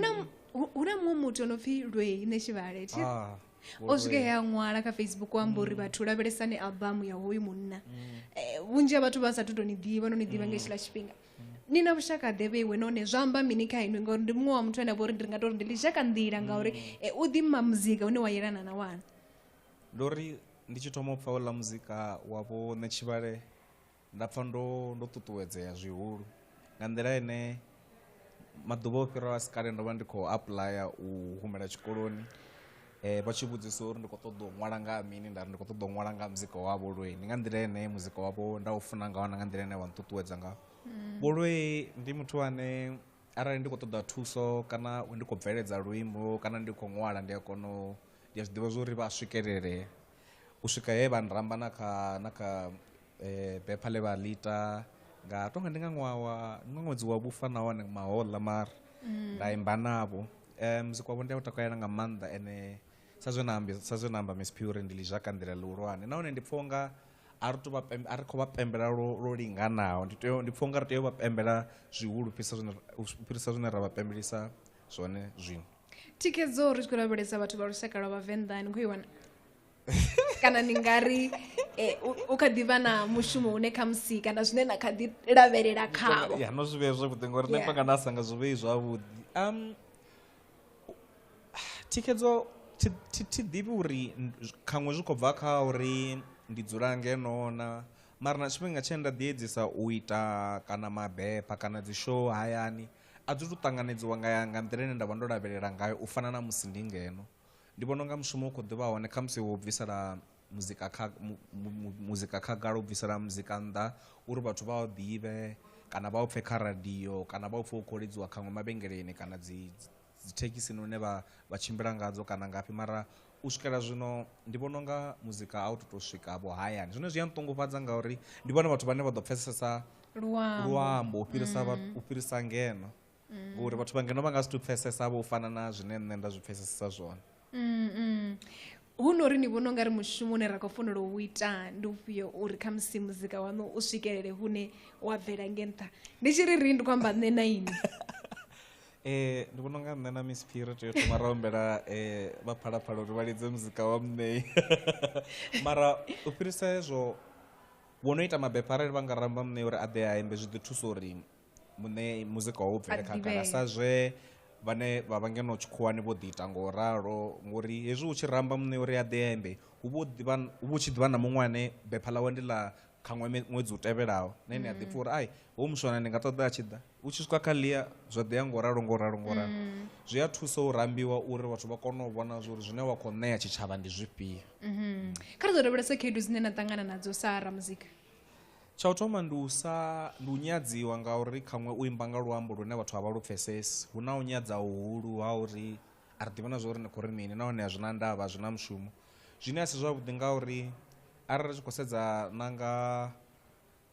na muṅwe muthu ano pfhi Lwei Ṋetshivhale, thi? O swika he a ṅwala kha Facebook o amba uri vhathu lavhelesane albamu ya hoyu munna. Vhunzhi ha vhathu vha sathu to ni ḓivha, no ni ḓivha nga hetshiḽa tshifhinga. Ni na vhushaka ḓe vheiwe, nahone zwa amba mini kha inwi? Ngauri ndi muṅwe wa muthu ane a vha uri ndi nga tori ndi ḽizhaka nḓila, ngauri u ḓi muzika une wa yelana na wana. Ndi uri ndi tshi thoma u pfa uḽa muzika wa Vho Ṋetshivhale nda pfa ndo ṱuṱuwedzea zwihulu nga nḓila ine maḓuvha o fhiraho a si kale ndo vha ndi khou apuḽaya u humela tshikoloni. Vha tshi vhudzisa uri ndi khou ṱoḓa u ṅwala nga mini, nda ri ndi khou ṱoḓa u ṅwala nga muzika wavho Lwei. Ndi nga nḓila ine muzika wavho nda u funa ngaho na nga nḓila ine wa nṱuṱuwedza ngaho. Vho Lwei ndi muthu ane arali ndi khou ṱoḓa thuso kana ndi khou bveledza luimbo kana ndi khou ṅwala, ndi a kona ndi a zwi ḓivha zwa uri vha swikelele u swika he vha nramba na kha bepha ḽe vha ḽi ita nga tonga ndi nga ṅwaha wa nga ṅwedzi wa vhufa nahone mahoḽa mara nda imba navho. Muzika wavho ndi a u takalela nga maanḓa, ene sa zwe na amba Miss Pure ndi ḽizhaka nḓila ḽihulwane, nahone ndi pfha unga a ri a ri khou vha pembela lwo linganaho. Ndi pfha unga ri tea u vha pembela zwihulu u fhirisa zwine ra vha pembelisa zwone zwino. Thikhedzo ri tshi khou lavhelesa vhathu vha lushaka lwa Vhavenḓa, ni khou i wana? Kana ni nga ri u kha ḓivha na mushumo une khamusi kana zwine na kha ḓi lavhelela khavho? Ya, no zwi vhea zwavhuḓi ngori nṋe panga nda sa nga zwi vhei zwavhuḓi. Thikhedzo thi ḓivhi uri khaṅwe zwi khou bva kha uri ndi dzula ngeno na, mara na tshifhinga tshe nda ḓi edzisa u ita kana mabepha kana dzi show hayani a dzi tu ṱanganedziwa nga nḓila ine nda vha ndo lavhelela ngayo u fana na musi ndi ngeno. Ndi vhona unga mushumo u khou ḓivha hone khamusi wo bvisela muzika kha muzika khagala, u bvisela muzika nnḓa uri vhathu vha u ḓivhe kana vha u pfe kha radio kana vha u pfe u khou lidziwa khaṅwe mavhengeleni kana dzi dzithekhisini hune vha tshimbila ngadzo kana ngafhi. Mara u swikela zwino ndi vhona unga muzika a u to swika vho hayani, zwine zwi a nṱungufhadza ngauri ndi vhone vhathu vhane vha ḓo pfesesa luambo u fhirisa u fhirisa ngeno, ngori vhathu vha ngeno vha nga si to pfesesa vho fana na zwine nṋe nda zwi pfesesa zwone. Hu no ri ni vhona ungari mushumo une ra khou fanela u ita ndi ufhio uri khamusi muzika waṋu u swikelele hune wa bvela nge nṱha? Ndi tshi ri ri ndi khou amba nṋe na inwi. Ndi vhona unga nṋe na Miss P ri tea u thoma ra humbela vha Phalaphala uri vha lidze muzika wa Muṋei. Mara u fhirisa hezwo, vho no ita mabepha arali vha nga ramba Muṋei uri a ḓe a imbe, zwi ḓi thusa uri Muṋei muzika wawe u bvele khagala, sa zwe vhane vha vha ngeno tshikhuwani vho ḓi ita ngo ralo. Ngori hezwi u tshi ramba Muṋei uri a ḓe a imbe, hu vha hu tshi ḓivha na muṅwe ane bepha ḽawe ndi ḽa kha ṅwedzi u tevhelaho, na ene a ḓi pfha uri ai ho muswana ndi nga ṱoḓa a tshi ḓa. U tshi swika kha ḽia zwa ḓi ya ngo ralo ngo ralo ngo ralo. Zwi a thusa u rambiwa uri vhathu vha kone u vhona uri zwine wa khou ṋea tshitshavha ndi zwifhio. Kha ri ḓo lavhelesa khaedu dzine na ṱangana nadzo sa ramuzika. Tsha u thoma ndi u sa ndi u nyadziwa ngauri khaṅwe u imba nga luambo lune vhathu a vha lu pfesesi. Hu na u nyadza huhulu ha uri a ri ḓivhi na zwa uri ni khou ri mini, nahone a zwi na ndavha, a zwi na mushumo. Zwine a si zwavhuḓi ngauri arali ri tshi khou sedza na nga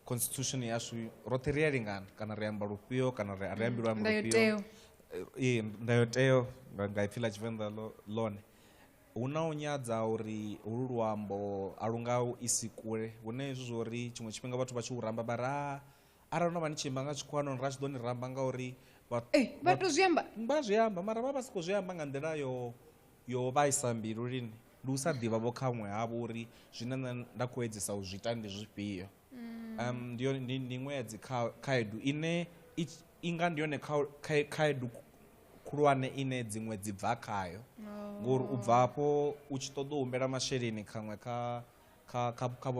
constitution yashu, roṱhe ri a lingana, kana ri amba lufhio kana ri ambi luambo lufhio. Ee, ndayotewa nga ipfhi ḽa Tshivenḓa ḽone. Hu na u nyadza uri holu luambo a lu nga u isi kule, hune hezwi zwo uri tshiṅwe tshifhinga vhathu vha tshi u ramba vha ri arali no vha ni tshi imba nga tshikhuwa nahone ra tshi ḓo ni ramba ngauri vha to zwi amba, vha zwi amba, mara vha vha si khou zwi amba nga nḓila yo vhaisa mbilu lini. Ndi u sa ḓivha vho khaṅwe havho uri zwine nṋe nda khou edzisa u zwi ita ndi zwifhio. Ndi yone ndi iṅwe ya dzi khaedu ine i nga ndi yone khaedu khulwane ine dziṅwe dzi bva khayo, ngori u bva afho u tshi ṱoḓa u humbela masheleni khaṅwe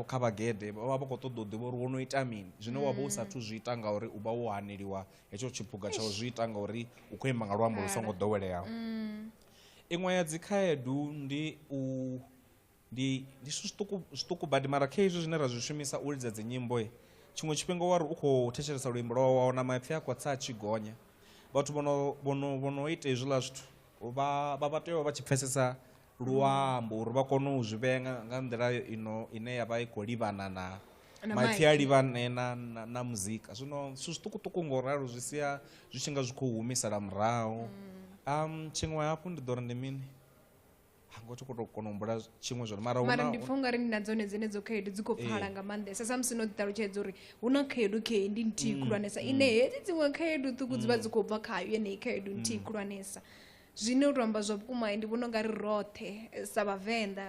kha vhagede vha vha khou ṱoḓa u ḓivha uri wo no ita mini, zwine wa vha u sathu zwi ita ngauri u vha wo haneliwa hetsho tshiphuga tsha u zwi ita ngauri u khou imba nga luambo lu songo ḓoweleaho. Iṅwe ya dzi khaedu ndi u ndi zwithu zwiṱuku badi, mara kha hezwi zwine ra zwi shumisa u lidza dzi nyimbo, tshiṅwe tshifhinga wa ri u khou thetshelesa luimbo lwawe wa wana maipfi a khou tsa a tshi gonya. Vhathu vho no ita hezwiḽa zwithu vha tea u vha tshi pfesesa luambo uri vha kone u zwi vhea nga nḓila ino ine ya vha i khou livhana na maipfi a livhane na muzika. Zwino zwithu zwiṱukuṱuku ngo ralo zwi sia zwi tshi nga zwi khou humisela murahu. Tshiṅwe hafhu ndi ḓo ri ndi mini, ngo thi khou tou kona u humbula tshiṅwe zwone, mara mara ndi pfha ungari na dzone dzenedzo khaedu dzi khou pfala nga maanḓesa. Sa musi no ḓiṱalutshedza uri hu na khaedu khe ndi nthihi khulwanesa, ine hedzi dziṅwe khaedu ṱhukhu dzi vha dzi khou bva khayo yeneyi khaedu nthihi khulwanesa. Zwine u to amba zwa vhukuma ndi vhona ungari roṱhe sa vhavenḓa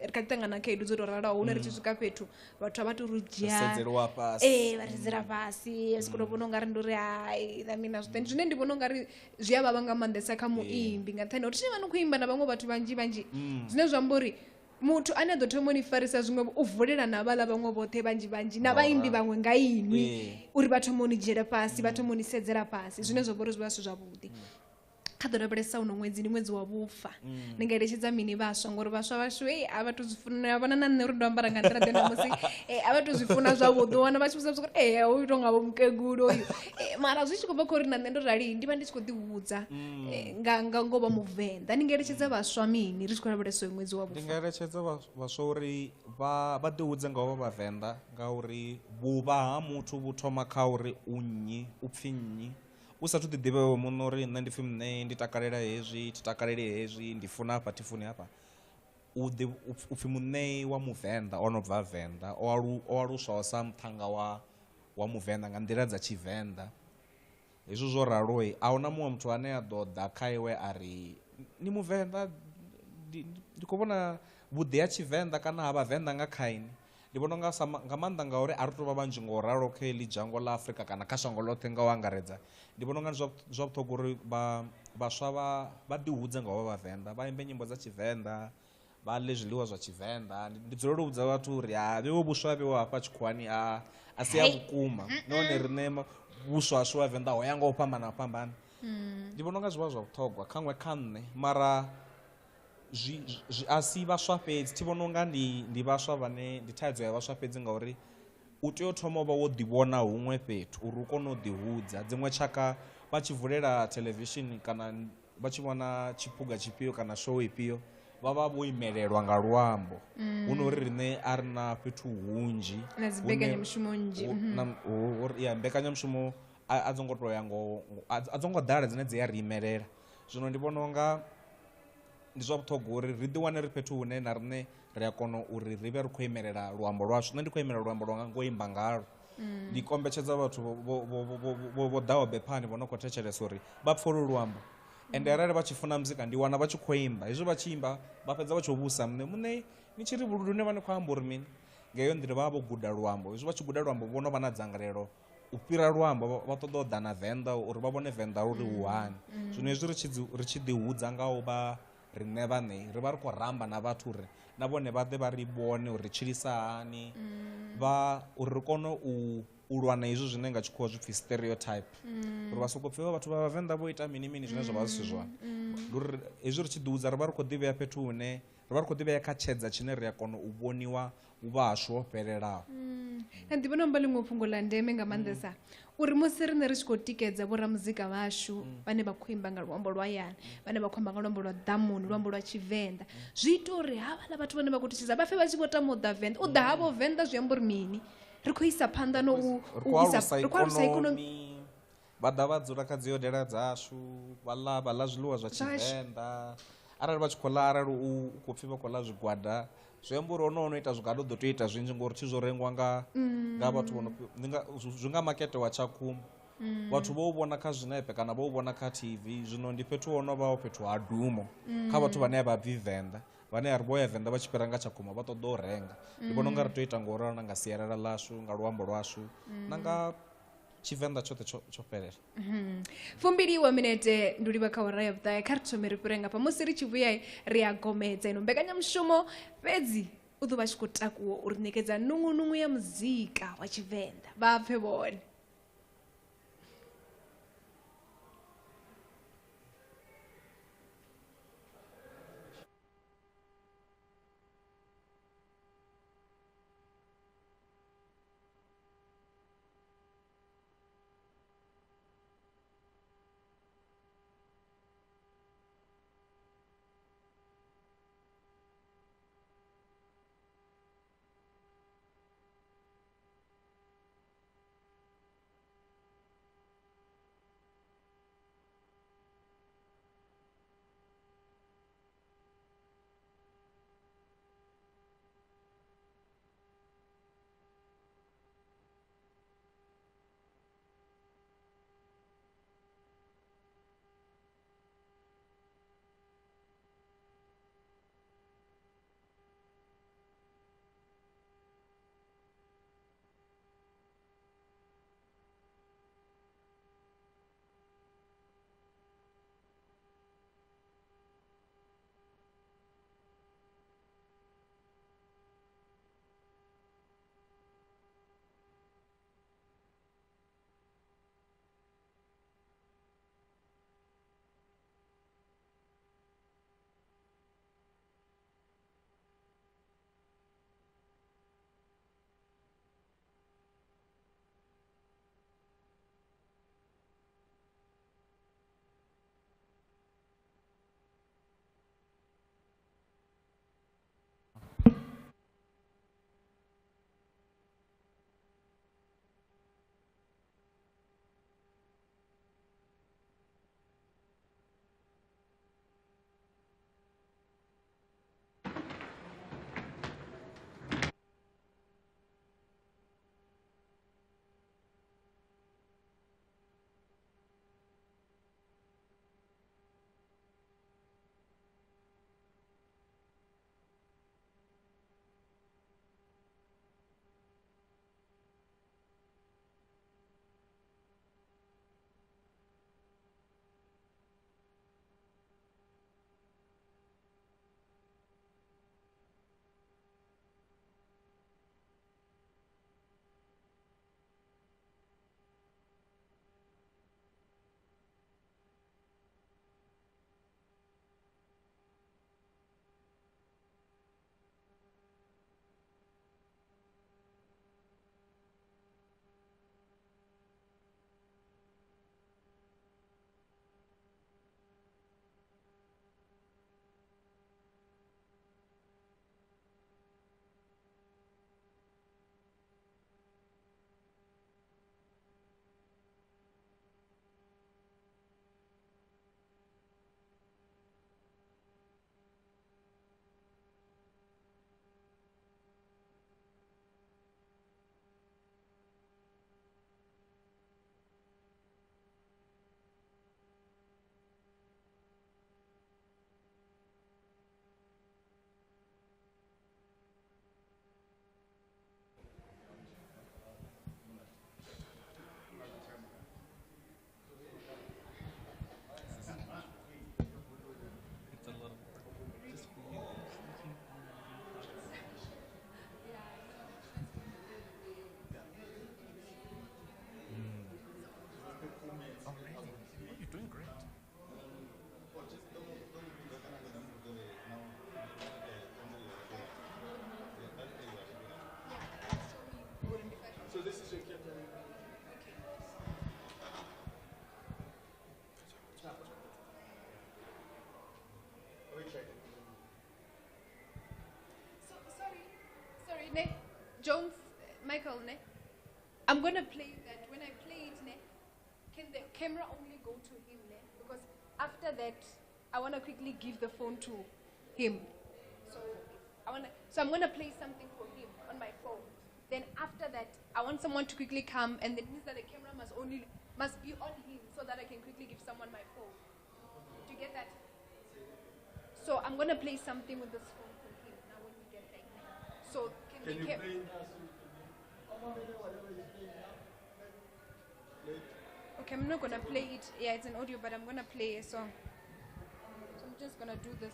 ri kha ḓi ṱangana na khaedu dzo to raloho, hune ri tshi swika fhethu vhathu a vha to ri dzhia vha ri sedzela fhasi, si khou tou vhona ungari ndi uri hai na mina zwoṱhe. Zwine ndi vhona ungari zwi a vhavha nga maanḓesa kha muimbi, nga nṱhani ha uri tshi vha ni khou imba na vhaṅwe vhathu vhanzhi vhanzhi, zwine zwa amba uri muthu ane a ḓo thoma u ni farisa zwiṅwe u vulela na vhaḽa vhaṅwe vhoṱhe vhanzhi vhanzhi na vhaimbi vhaṅwe nga inwi, uri vha thoma u ni dzhiela fhasi, vha thoma u ni sedzela fhasi, zwine zwa vha uri zwi vha zwi zwavhuḓi. Kha ḓo lavhelesa uno ṅwedzi ndi ṅwedzi wa vhufa, ni nga eletshedza mini vhaswa? Ngori vhaswa vhashu a vha to zwi funa, vhona na nṋe uri ndo ambara nga nḓila ḓe ṋamusi, a vha to zwi funa zwavhuḓi, wana vha tshi vhudza uri hoyu tonga vho mukegulu hoyu, mara zwi tshi khou bva kha uri na nṋe ndo rali ndi vha ndi tshi khou ḓihudza nga ngo vha muvenḓa. Ni nga eletshedza vhaswa mini ri tshi khou lavhelesa uyu ṅwedzi wa vhufa? Ndi nga eletshedza vhaswa uri vha ḓihudze nga u vha vhavenḓa, ngauri vhuvha ha muthu vhu thoma kha uri u nnyi, u pfhi nnyi. U sathu ḓi ḓivha iwe muṋe uri nṋe ndi pfhi Muṋei, ndi takalela hezwi, thi takaleli hezwi, ndi funa hafha, thi funi hafha. U pfhi Muṋei wa muvenḓa, o no bva Venḓa, o aluswaho sa muṱhannga wa muvenḓa nga nḓila dza Tshivenḓa. Hezwi zwo ralo, a huna muṅwe muthu ane a ḓo ḓa kha iwe a ri ni muvenḓa, ndi khou vhona vhuḓi ha Tshivenḓa kana ha vhavenḓa nga kha ini. Ndi vhona unga nga maanḓa ngauri a ri tou vha vhanzhi ngo ralo kha heḽi dzhango ḽa Afrika kana kha shango ḽoṱhe nga u angaredza. Ndi vhona unga ndi zwa vhuṱhogwa uri vhaswa vha ḓihudze nga u vha vhavenḓa, vha imbe nyimbo dza Tshivenḓa, vha ḽe zwiḽiwa zwa Tshivenḓa. Ndi dzulela u vhudza vhathu uri ha vheiwe vhuswa vheiwe hafha tshikhuwani a si a vhukuma, nahone riṋe vhuswa hashu ha Venḓa ho ya nga u fhambana fhambana. Ndi vhona unga zwi vha zwa vhuṱhogwa khaṅwe kha nṋe, mara Zwi a si vhaswa fhedzi, thi vhona unga ndi vhaswa vhane ndi thaidzo ya vhaswa fhedzi, ngauri u tea u thoma u vha wo ḓivhona huṅwe fhethu uri u kone u ḓihudza. Dziṅwe tshaka vha tshi vulela television kana vha tshi vhona tshiphuga tshifhio kana show ifhio, vha vha vho imelelwa nga luambo. Hu no uri riṋe a ri na fhethu hunzhi na dzi mbekanyamushumo nnzhi. Ya mbekanyamushumo a dzo ngo to ya ngo a dzo ngo ḓala dzine dzi a ri imelela. Zwino ndi vhona unga ndi zwa vhuṱhogwa uri ri ḓi wane ri fhethu hune na riṋe ri a kona uri ri vhe ri khou imelela luambo lwashu. Nṋe ndi khou imelela luambo lwanga ngo imba ngalo, ndi kombetshedza vhathu vho ḓaho bephani vho no khou thetshelesa uri vha pfhe olu luambo. Ende arali vha tshi funa muzika ndi wana vha tshi khou imba, hezwi vha tshi imba vha fhedza vha tshi vhusa muṋe muṋe ni tshi ri vhuludu ni vha ni khou amba uri mini. Nga heyo nḓila vha vha vho guda luambo, hezwi vha tshi guda luambo vho no vha na dzangalelo u fhira luambo, vha ṱoḓa u ḓa na Venḓa uri vha vhone Venḓa uri hu hani. Zwino hezwi ri tshi ḓihudza nga u vha riṋe vhaṋe, ri vha ri khou ramba na vhathu uri na vhone vha ḓe vha ri vhone uri ri tshilisa hani, vha uri ri kone u lwa na izwo zwine nga tshikhuwa zwi pfhi stereotype, uri vha soko pfhi vhathu vha Vhavenḓa vho ita mini mini zwine zwa vha zwi si zwone. Ndi uri hezwi ri tshi ḓihudza ri vha ri khou ḓivhea fhethu hune ri vha ri khou ḓivhea kha tshedza tshine ri a kona u vhoniwa vhuvha hashu ho fhelelaho. Na ndi vhona amba ḽiṅwe fhungo ḽa ndeme nga maanḓesa uri musi riṋe ri tshi khou tikedza vhoramuzika vhashu vhane vha khou imba nga luambo lwa hayani, vhane vha khou amba nga luambo lwa ḓamuni, luambo lwa Tshivenḓa, zwi ita uri havhaḽa vhathu vhane vha khou thetshelesa vha pfe vha tshi vho tama u ḓa Venḓa. U ḓa havho Venḓa zwi amba uri mini? Ri khou isa phanḓa no u isa, ri khou alusa ikonomi. Vha ḓa vha dzula kha dzi hodela dzashu, vha ḽa zwiḽiwa zwa Tshivenḓa. Arali vha tshi khou ḽa, arali u khou pfhi vha khou ḽa zwigwada, zwi amba uri ono ita zwigwada u ḓo tea u ita zwinzhi ngori thi zwo rengiwa nga vhathu vho no zwi nga makete wa Tshakhuma. Vhathu vho u vhona kha zwinepe kana vho u vhona kha TV, zwino ndi fhethu ho no vha fhethu ha dumo kha vhathu vhane vha bvi Venḓa, vhane a ri vho ya Venḓa vha tshi fhira nga Tshakhuma vha ṱoḓa u renga. Ndi vhona unga ri tea u ita ngo ralo na nga sialala ḽashu, nga luambo lwashu na nga Tshivenḓa tshoṱhe tsho fhelela. 20 wa minete ndi livha kha awara ya vhuṱahe. Kha ri thome ri fhire ngafha, musi ri tshi vhuya ri a gomedza ino mbekanyamushumo, fhedzi u ḓo vha tshi khou takuwa uri ṋekedza nungunungu ya muzika wa Tshivenḓa. Vha pfhe vhone. Jones, Michael, ne? I'm gonna play that. When I play it, ne, can the camera only go to him, ne? Because after that, I wanna quickly give the phone to him. So I'm gonna play something for him on my phone. Then after that, I want someone to quickly come, and it means that the camera must be on him so that I can quickly give someone my phone. Do you get that? So I'm gonna play something with this phone for him now when we get back. So can you play it now? Okay, I'm not gonna play it. Yeah, it's an audio, but I'm gonna play a song. So I'm just gonna do this.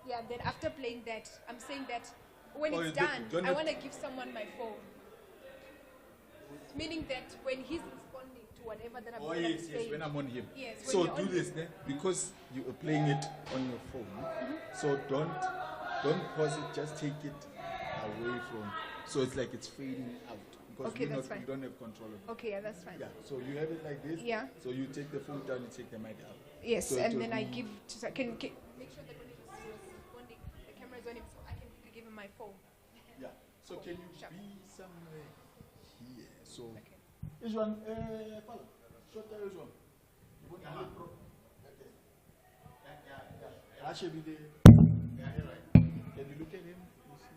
Yeah, then after playing that, I'm saying that when it's done, I want to give someone my phone. Meaning that when he's responding to whatever that I'm saying. Yes, when I'm on him. Yes, so do this, ne? Because you are playing it on your phone. Mm-hmm. So don't pause it, just take it away from. So it's like it's fading out. Because okay, that's fine. You don't have control of it. Okay, yeah, that's fine. Yeah, so you have it like this. Yeah. So you take the phone down, you take the mic out. Yes, so and then I give to, can make sure that when he's responding, the camera is on him, so I can give him my phone. Yeah. So cool. Can you Sure. be somewhere here? So okay. This one, short this one. Okay. Yeah. Can you look at him? You see?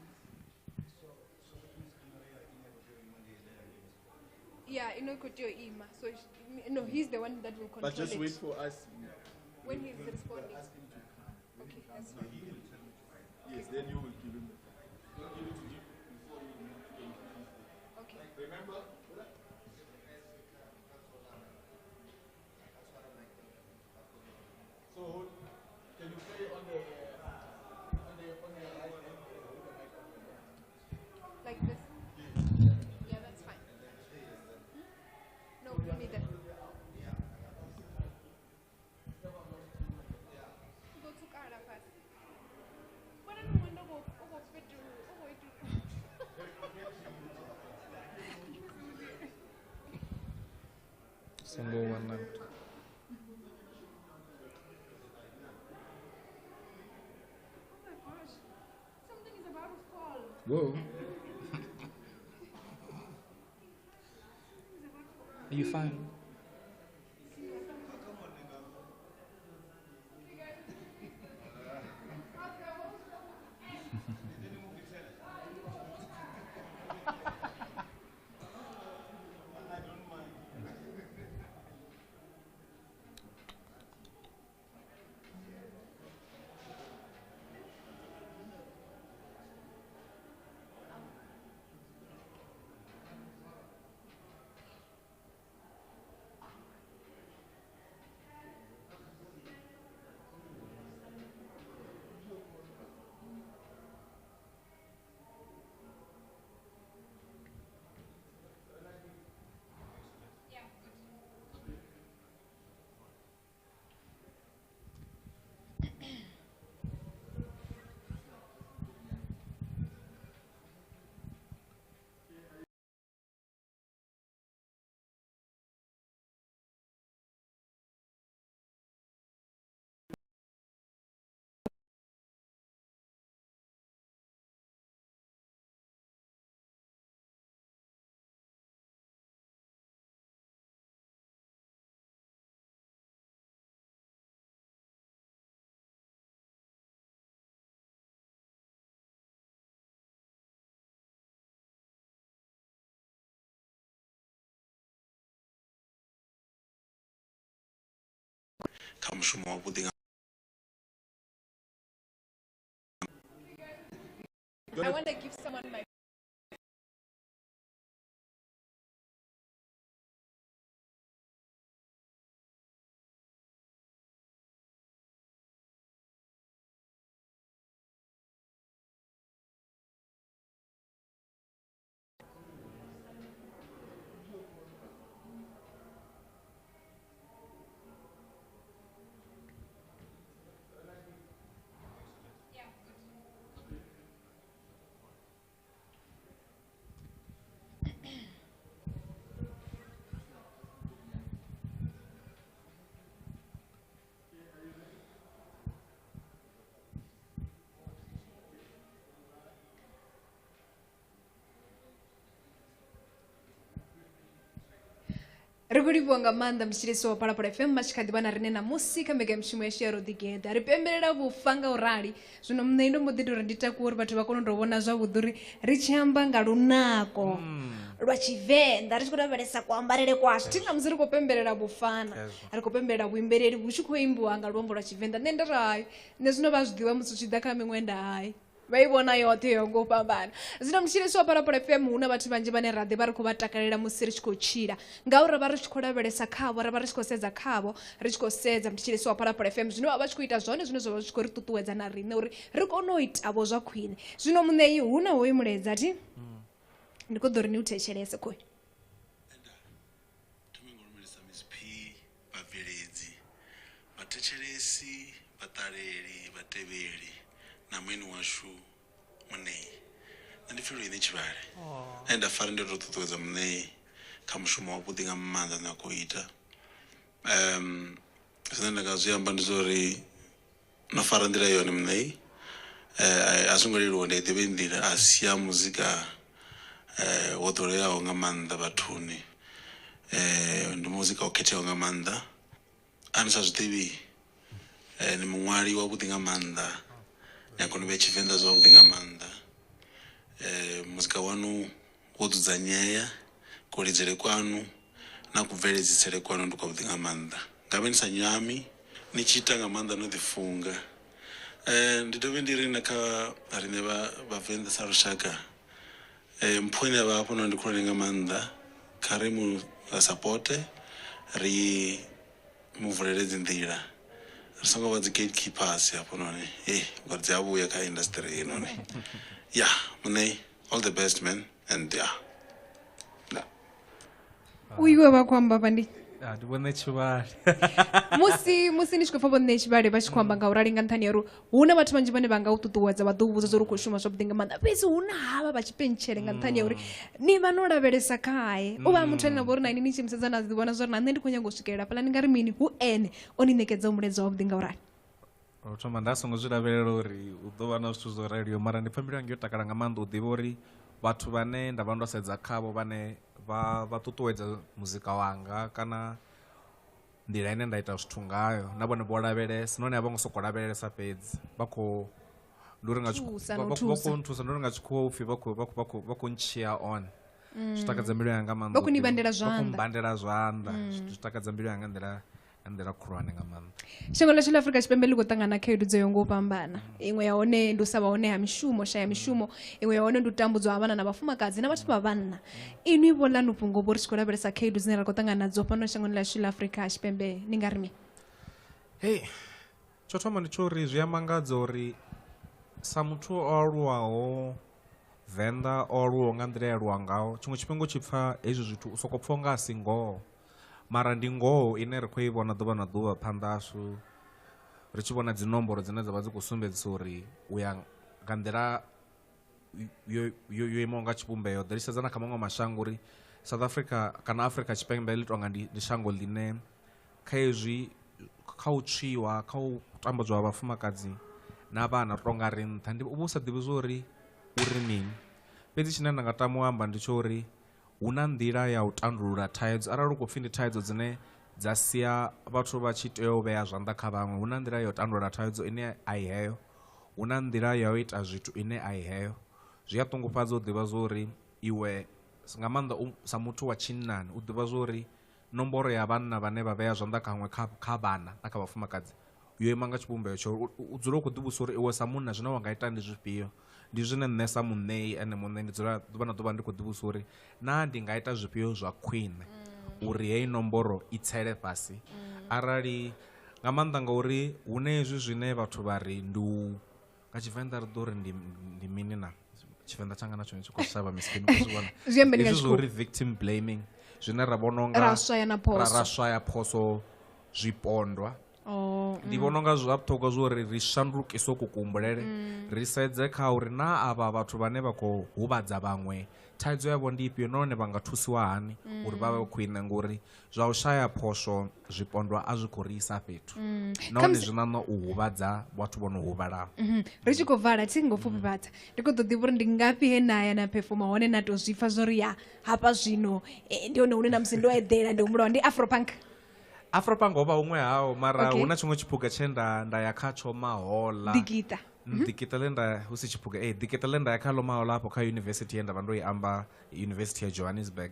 Yeah, Ima. So no, he's the one that will control But just it. Wait for us when he's responding. Ask him to come. Okay, that's fine. Yes, then you will give him the phone. Don't give it to him before you introduce him. Okay. Remember? So can you play on the right hand? Like this? Yeah, that's fine. No, we don't need that. Go to Kara first. Single one night. Oh my gosh. Something is about to fall. Whoa. Are you fine? Kha mushumo wavhuḓi. I want to give someone my Ri khou livhuwa nga maanḓa mutshilisi wa Phalaphala FM vha tshi kha ḓi vha na riṋe ṋamusi kha mbekanyamushumo yashu ya Roḓigeḓa. Ri pembelela vhufa nga u rali, zwino nṋe ndo mbo ḓi ita uri ndi takuwe uri vhathu vha kone u tou vhona zwavhuḓi uri ri tshi amba nga lunako lwa Tshivenḓa ri tshi khou lavhelesa kuambarele kwashu. Thi na musi ri khou pembelela vhufana, ri khou pembelela vhuimbeleli vhu tshi khou imbiwa nga luambo lwa Tshivenḓa. Nṋe nda ri hai, nṋe zwino vha zwi ḓivha musi u tshi ḓa kha miṅwenda hai. Vha i vhona yoṱhe yo ngo fhambana. Zwino mutshilisi wa Phalaphala FM hu na vhathu vhanzhi vhane ra ḓivha ri khou vha takalela musi ri tshi khou tshila, ngauri ra vha ri tshi khou lavhelesa khavho, ra vha ri tshi khou sedza khavho, ri tshi khou sedza mutshilisi wa Phalaphala FM zwine vha vha tshi khou ita zwone zwine zwa vha zwi tshi khou ri ṱuṱuwedza na riṋe uri ri kone u ita vho zwa khwine. Zwino muṋei hu na hoyu mulaedza thi ndi khou ḓo ri ni u thetshelese khoyu. Thome ngo lumelisa Miss P, vhabveledzi, vhathetshelesi, vhaṱaleli, vhatevheli na mueni washu Muṋei. Nṋe ndi pfhi Luini Tshivhale. Nṋe nda fara ndi tou ṱuṱuwedza Muṋei kha mushumo wavhuḓi nga maanḓa ane a khou ita. Zwine nda nga zwi amba ndi zwa uri no fara nḓila yone Muṋei. A zwo ngo leluwa, ndi a i ḓivha nḓila a si ya muzika wo ḓoweleaho nga maanḓa vhathuni. Ndi muzika wo khetheaho nga maanḓa. A ni sa zwiḓivhi, ni muṅwali wavhuḓi nga maanḓa, ni a kona u vhea Tshivenḓa zwavhuḓi nga maanḓa. Muzika wanu wo dzudzanyea, kulidzele kwanu na kubveledzisele kwanu ndi kwavhuḓi nga maanḓa. Ngavhe ni sa nyami, ni tshi ita nga maanḓa no ḓifunga. Ndi dovhe ndi ri na kha riṋe vhavenḓa sa lushaka, mpho ine ya vha hafhanoni ndi khulwane nga maanḓa, kha ri mu sapote, ri mu vulele dzi nḓila, ri songo vha dzi gatekeepers hafhanoni, ngori dzi a vhuya kha industry heinoni. Yeah, Muṋei, all the best man, and yeah. Uyu vha khou amba vha ndi Ndi Vho Tshivhale. Musi ni tshi khou pfa Vho Tshivhale vha tshi khou amba nga u rali nga nṱhani ya uri hu na vhathu vhanzhi vhane vha nga u ṱuṱuwedza vha ḓo u vhudza uri u khou shuma zwavhuḓi nga maanḓa, fhedzi hu na havha vha tshipentshele nga nṱhani ya uri ni vha no lavhelesa khae. U vha muthu ane na vha uri na ini ni tshi musedza na ḓi vhona zwa uri na nṋe ndi khou nyanga u swikelela hafhaḽa, ni nga ri mini hu ene o ni ṋekedza mulaedza wavhuḓi nga u rali? U thoma nda songo zwi lavhelela uri u ḓo vha na zwithu zwo raliho, mara ndi pfa mbilu yanga yo takala nga maanḓa u ḓivha uri vhathu vhane nda vha ndo sedza khavho vhane vha ṱuṱuwedza muzika wanga kana nḓila ine nda ita zwithu ngayo, na vhone vho lavhelesa, nahone a vho ngo sokou lavhelesa fhedzi, vha khou ndi uri nga vha khou nthusa, ndi uri nga tshikhuwa upfhi vha khou ntshia on. Zwi takadza mbilu yanga nga maanḓa. Vha khou ni bandela Vha khou zwanḓa. mbandela zwanḓa. Zwi takadza mbilu yanga nga nḓila khulwane nga maanḓa. Shango ḽashu ḽa Afrika Tshipembe ḽi khou ṱangana khaedu dzo yaho nga u fhambana. Iṅwe ya hone ndi u sa vha hone ha mishumo, shaya mishumo. Iṅwe ya hone ndi u tambudzwa ha vhana na vhafumakadzi na vhathu vha vhanna. Inwi vho ḽanu fhungo vho ri tshi khou lavhelesa khaedu dzine ra khou ṱangana nadzo fhano shangoni ḽashu ḽa Afrika Tshipembe, ni nga ri mini? Hei, tsho thoma ndi tsho uri zwi a mangadza uri sa muthu o aluwaho Venḓa, o aluwaho nga nḓila ya aluwa ngaho, tshiṅwe tshifhinga u tshi pfa hezwi zwithu u soko pfa unga a si ngoho, mara ndi ngoho ine ri khou i vhona ḓuvha na ḓuvha phanḓa hashu, ri tshi vhona dzinomboro dzine dza vha dzi khou sumbedzisa uri u ya nga nḓila yo imaho nga tshivhumbeo. Ri tshi sedza na kha maṅwe mashango uri South Africa kana Afrika Tshipembe ḽi tonga ndi shango ḽine kha hezwi kha u tswiwa, kha u tambudzwa ha vhafumakadzi na vhana ri tonga ri nṱha. Ndi u vha u sa ḓivhi zwa uri uri mini. Fhedzi tshine nda nga tama u amba ndi tsho uri hu na nḓila ya u tandulula thaidzo. Arali u khou pfhi ndi thaidzo dzine dza sia vhathu vha tshi tea u vhea zwanḓa kha vhaṅwe, hu na nḓila ya u tandulula thaidzo ine a i heyo, hu na nḓila ya u ita zwithu ine a i heyo. Zwi a ṱungufhadza u ḓivha zwa uri iwe nga maanḓa sa muthu wa tshinnani u ḓivha zwa uri nomboro ya vhanna vhane vha vhea zwanḓa khaṅwe kha vhana na kha vhafumakadzi yo ima nga tshivhumbeo tsho u dzula u khou ḓivhudzisa uri iwe sa munna zwine wa nga ita ndi zwifhio. Ndi zwine nṋe sa muṋei ene muṋe ndi dzula ḓuvha na ḓuvha ndi khou ḓivhudzisa uri naa ndi nga ita zwifhio zwa khwine uri heyi nomboro i tsele fhasi. Arali nga maanḓa ngauri hu na hezwi zwine vhathu vha ri ndi nga Tshivenḓa ri ḓo ri ndi mini na Tshivenḓa tshanga na tshone tshi khou shavha miskini, u zwi vhona. Zwi ambeni nga Hezwi zwa tshikhuwa. uri victim blaming zwine ra vhona unga Ra swaya na phoso. Ra swaya phoso zwipondwa. Ndi vhona unga zwa vhuṱhogwa zwo uri ri shandukise ku kuhumbulele, ri sedze kha uri na avha vhathu vhane vha khou huvhadza vhaṅwe thaidzo yavho ndi ifhio nahone vha nga thusiwa hani uri vha vhe khwine, ngori zwa u shaya phosho zwipondwa a zwi khou ri isa fhethu, nahone zwi ṋaṋa u huvhadza vhathu vho no huvhalaho. Ri tshi khou vala thi ngo pfufhifhadza, ndi khou ḓo ḓivha uri ndi ngafhi he na ya na performa hone na to zwipfa zwori ya hafha zwino ndi hone hune na musi ndo eḓela ndi humbula ndi Afropunk. Afropunk ho vha huṅwe hao, mara hu na tshiṅwe tshiphuga tshe nda ya khatsho mahola. Dikita. Dikita ḽe nda hu si tshiphuga, dikita ḽe nda ya khaḽo mahola afho kha yunivesithi ye nda vha ndo i amba, University ya Johannesburg,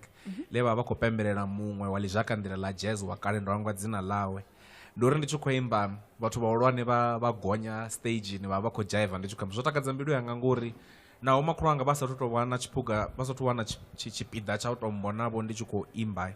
ḽe vha vha khou pembelela muṅwe wa ḽizhakanḓila ḽa jazz wa kale, ndo hangwa dzina ḽawe. Ndi uri ndi tshi khou imba vhathu vhahulwane vha gonya stagini vha vha khou dzhaiva ndi tshi khou imba, zwo takadza mbilu yanga ngori naho makhulu anga vha sathu tou wana tshiphuga, vha sathu wana tshipiḓa tsha u tou mbona vho ndi tshi khou imba,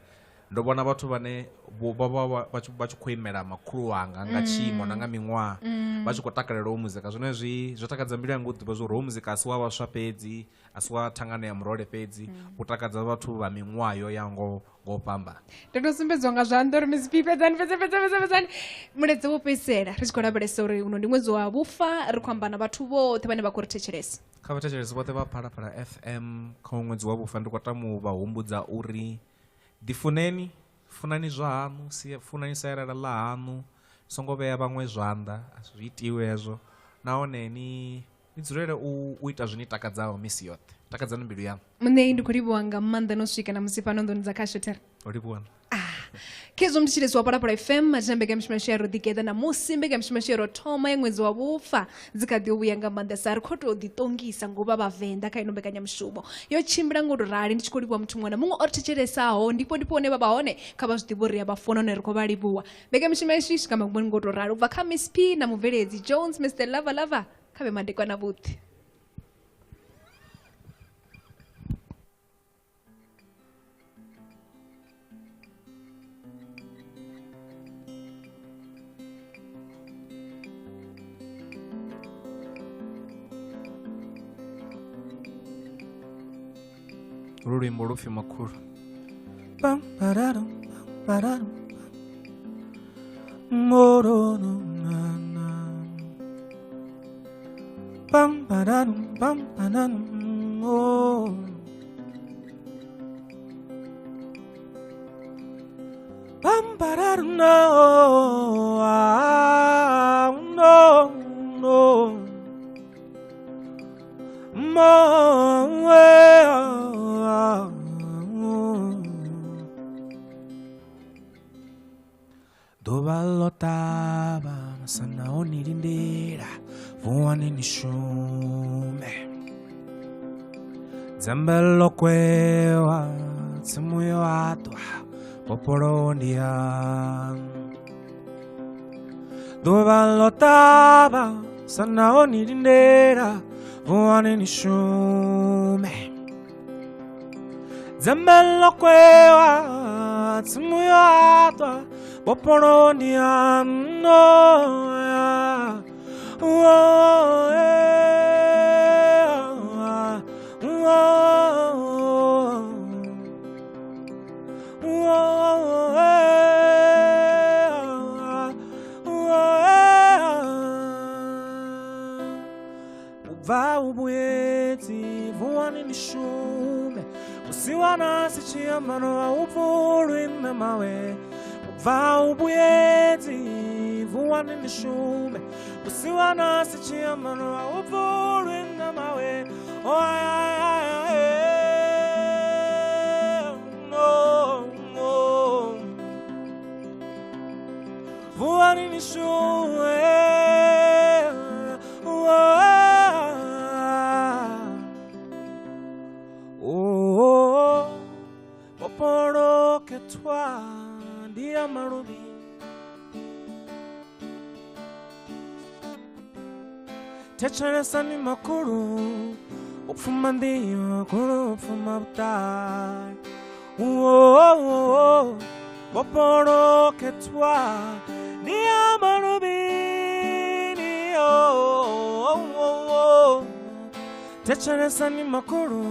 ndo vhona vhathu vhane vha tshi khou imela makhulu anga nga tshiimo na nga miṅwaha, vha tshi khou takalela ho muzika. Zwone zwi takadza mbilu yanga u ḓivha zwa uri ho muzika a si wa vhaswa fhedzi, a si wa thangana ya murole fhedzi, u takadza vhathu vha miṅwaha yo yaho ngo fhambana. Ndo to sumbedziwa nga zwanḓa uri Miss P fhedzani fhedza fhedza fhedza fhedzani. Mulaedza wo fhedzisela ri tshi khou lavhelesa uri uno ndi ṅwedzi wa vhufa, ri khou amba na vhathu vhoṱhe vhane vha khou ri thetshelesa. Kha vhathetshelesi vhoṱhe vha Phalaphala FM kha ṅwedzi wa vhufa ndi khou tama u vha humbudza uri ḓifuneni, funani zwa haṋu, funani sialala ḽa haṋu, songo vhea vhaṅwe zwanḓa, zwi itiwe hezwo, nahone ni dzulele u ita zwine takadzaho misi yoṱhe, takadzani mbilu yaṋu. Muṋei ndi khou livhuwa nga maanḓa no swika na musi fhano nḓuni dza khasho thera. O livhuwa. Khezwo mthetshelesi wa Phalaphala FM, mathina mbekanyamushumo yashu ya ro ḓigeḓa na musi mbekanyamushumo yashu ya ro thoma ya ṅwedzi wa vhufa dzi kha ḓi u vhuya nga maanḓa, sa ri khou tou ḓiṱongisa ngo vha vhavenḓa kha ino mbekanyamushumo yo tshimbila ngo to rali. Ndi tshi khou livhuwa muthu muṅwe na muṅwe o ri thetshelesaho, ndifho ndifho hune vha vha hone, kha vha zwi ḓivhe uri ya vha funa hone ri khou vha livhuwa. Mbekanyamushumo yashu i swika magumoni ngo to rali, u bva kha Miss P na mubveledzi Jones, Mr Lava Lava, kha vhe madekwana vhuḓi. Luimbo lupfi makhulu. Ḓuvha ḽo ṱavha masana o ni lindela, vuwani ni shume. Dzembe ḽo kwewa, tsimu yo aṱwa, mbofholowo ndi yaṋu. Ḓuvha ḽo ṱavha masana o ni lindela, vuwani ni shume. Dzembe ḽo kwewa, tsimu yo aṱwa, mbofholowo ndi yaṋu. Ubva ubuyedzi vuwani ni shume, musiwana si tshiambaro a u pfulwi ṋama. Ubva ubuyedzi vuwani ni shume, musiwana si tshiambaro a u pfulwi ṋama. Vuwani ni shume. Mbofholowo ndi ya maluvhi, thetshelesani makhulu, u pfuma nḓivho khulu, u pfuma vhuṱali. Mbofholowo ndi ya maluvhi, thetshelesani makhulu,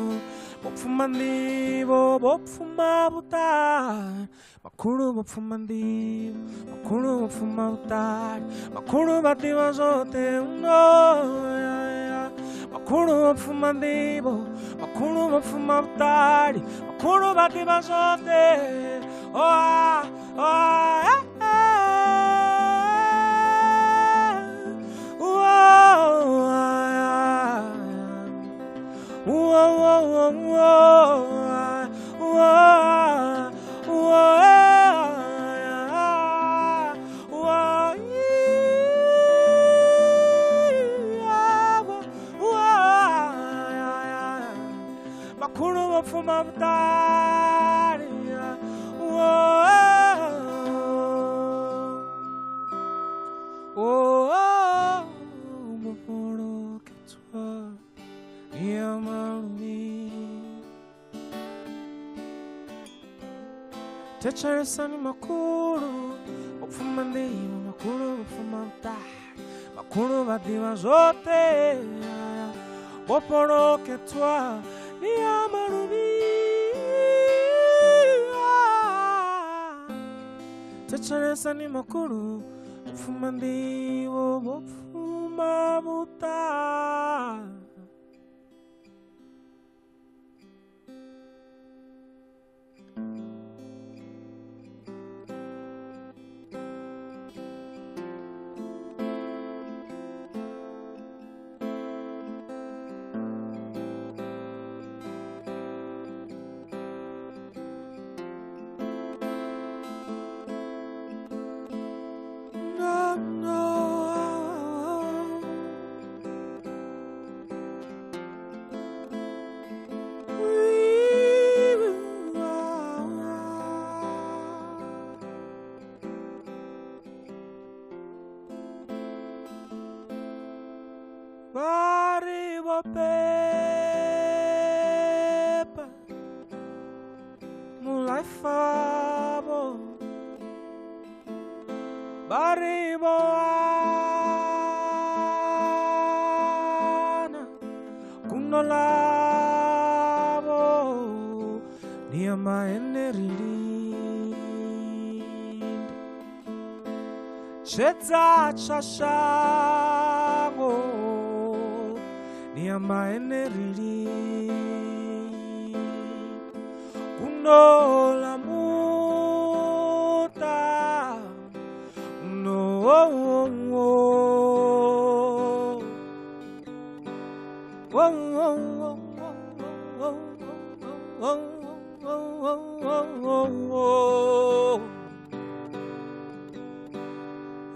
Vho pfuma nḓivho, vho pfuma vhuṱali. Makhulu vho pfuma nḓivho, makhulu vho pfuma vhuṱali. Makhulu vha ḓivha zwoṱhe, no ya ya. Makhulu vho pfuma nḓivho, makhulu vho pfuma vhuṱali. Makhulu vha ḓivha zwoṱhe, oh ah, oh ah, eh, eh. Oh, ah, ah. Oh, oh, oh, oh, oh, oh, makhulu vho pfuma vhuṱali. Oh, mbofholowo ya maluvhi. Thetshelesani makhulu, vho pfuma nḓivho, makhulu vho pfuma vhuṱali. Makhulu vha ḓivha zwoṱhe, mbofholowo ya maluvhi. Thetshelesani makhulu, vho pfuma nḓivho, vho pfuma vhuṱali. No, no. Vari vho beba muḽaifa vho, vari vho wana gundo ḽavho, ndi ya maene ri linde tshedza tsha shango, ndi ya maene ri linde gundo ḽa muṱa. No, oh, oh, oh, oh, oh, oh, oh, oh, oh, oh.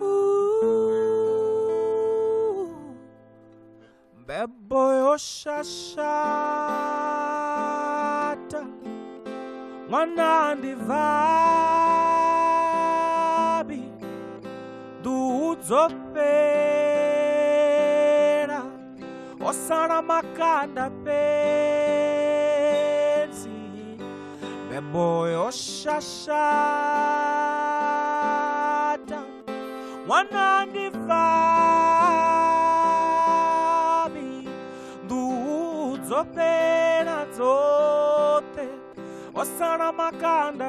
Ooh, mbebo yo shashata, ṅwana ndi vavhi, nḓuhu dzo fhela, ho sala makanda fhedzi. Mbebo yo shashata, ṅwana ndi vavhi, nḓuhu dzo fhela dzoṱhe, ho sala makanda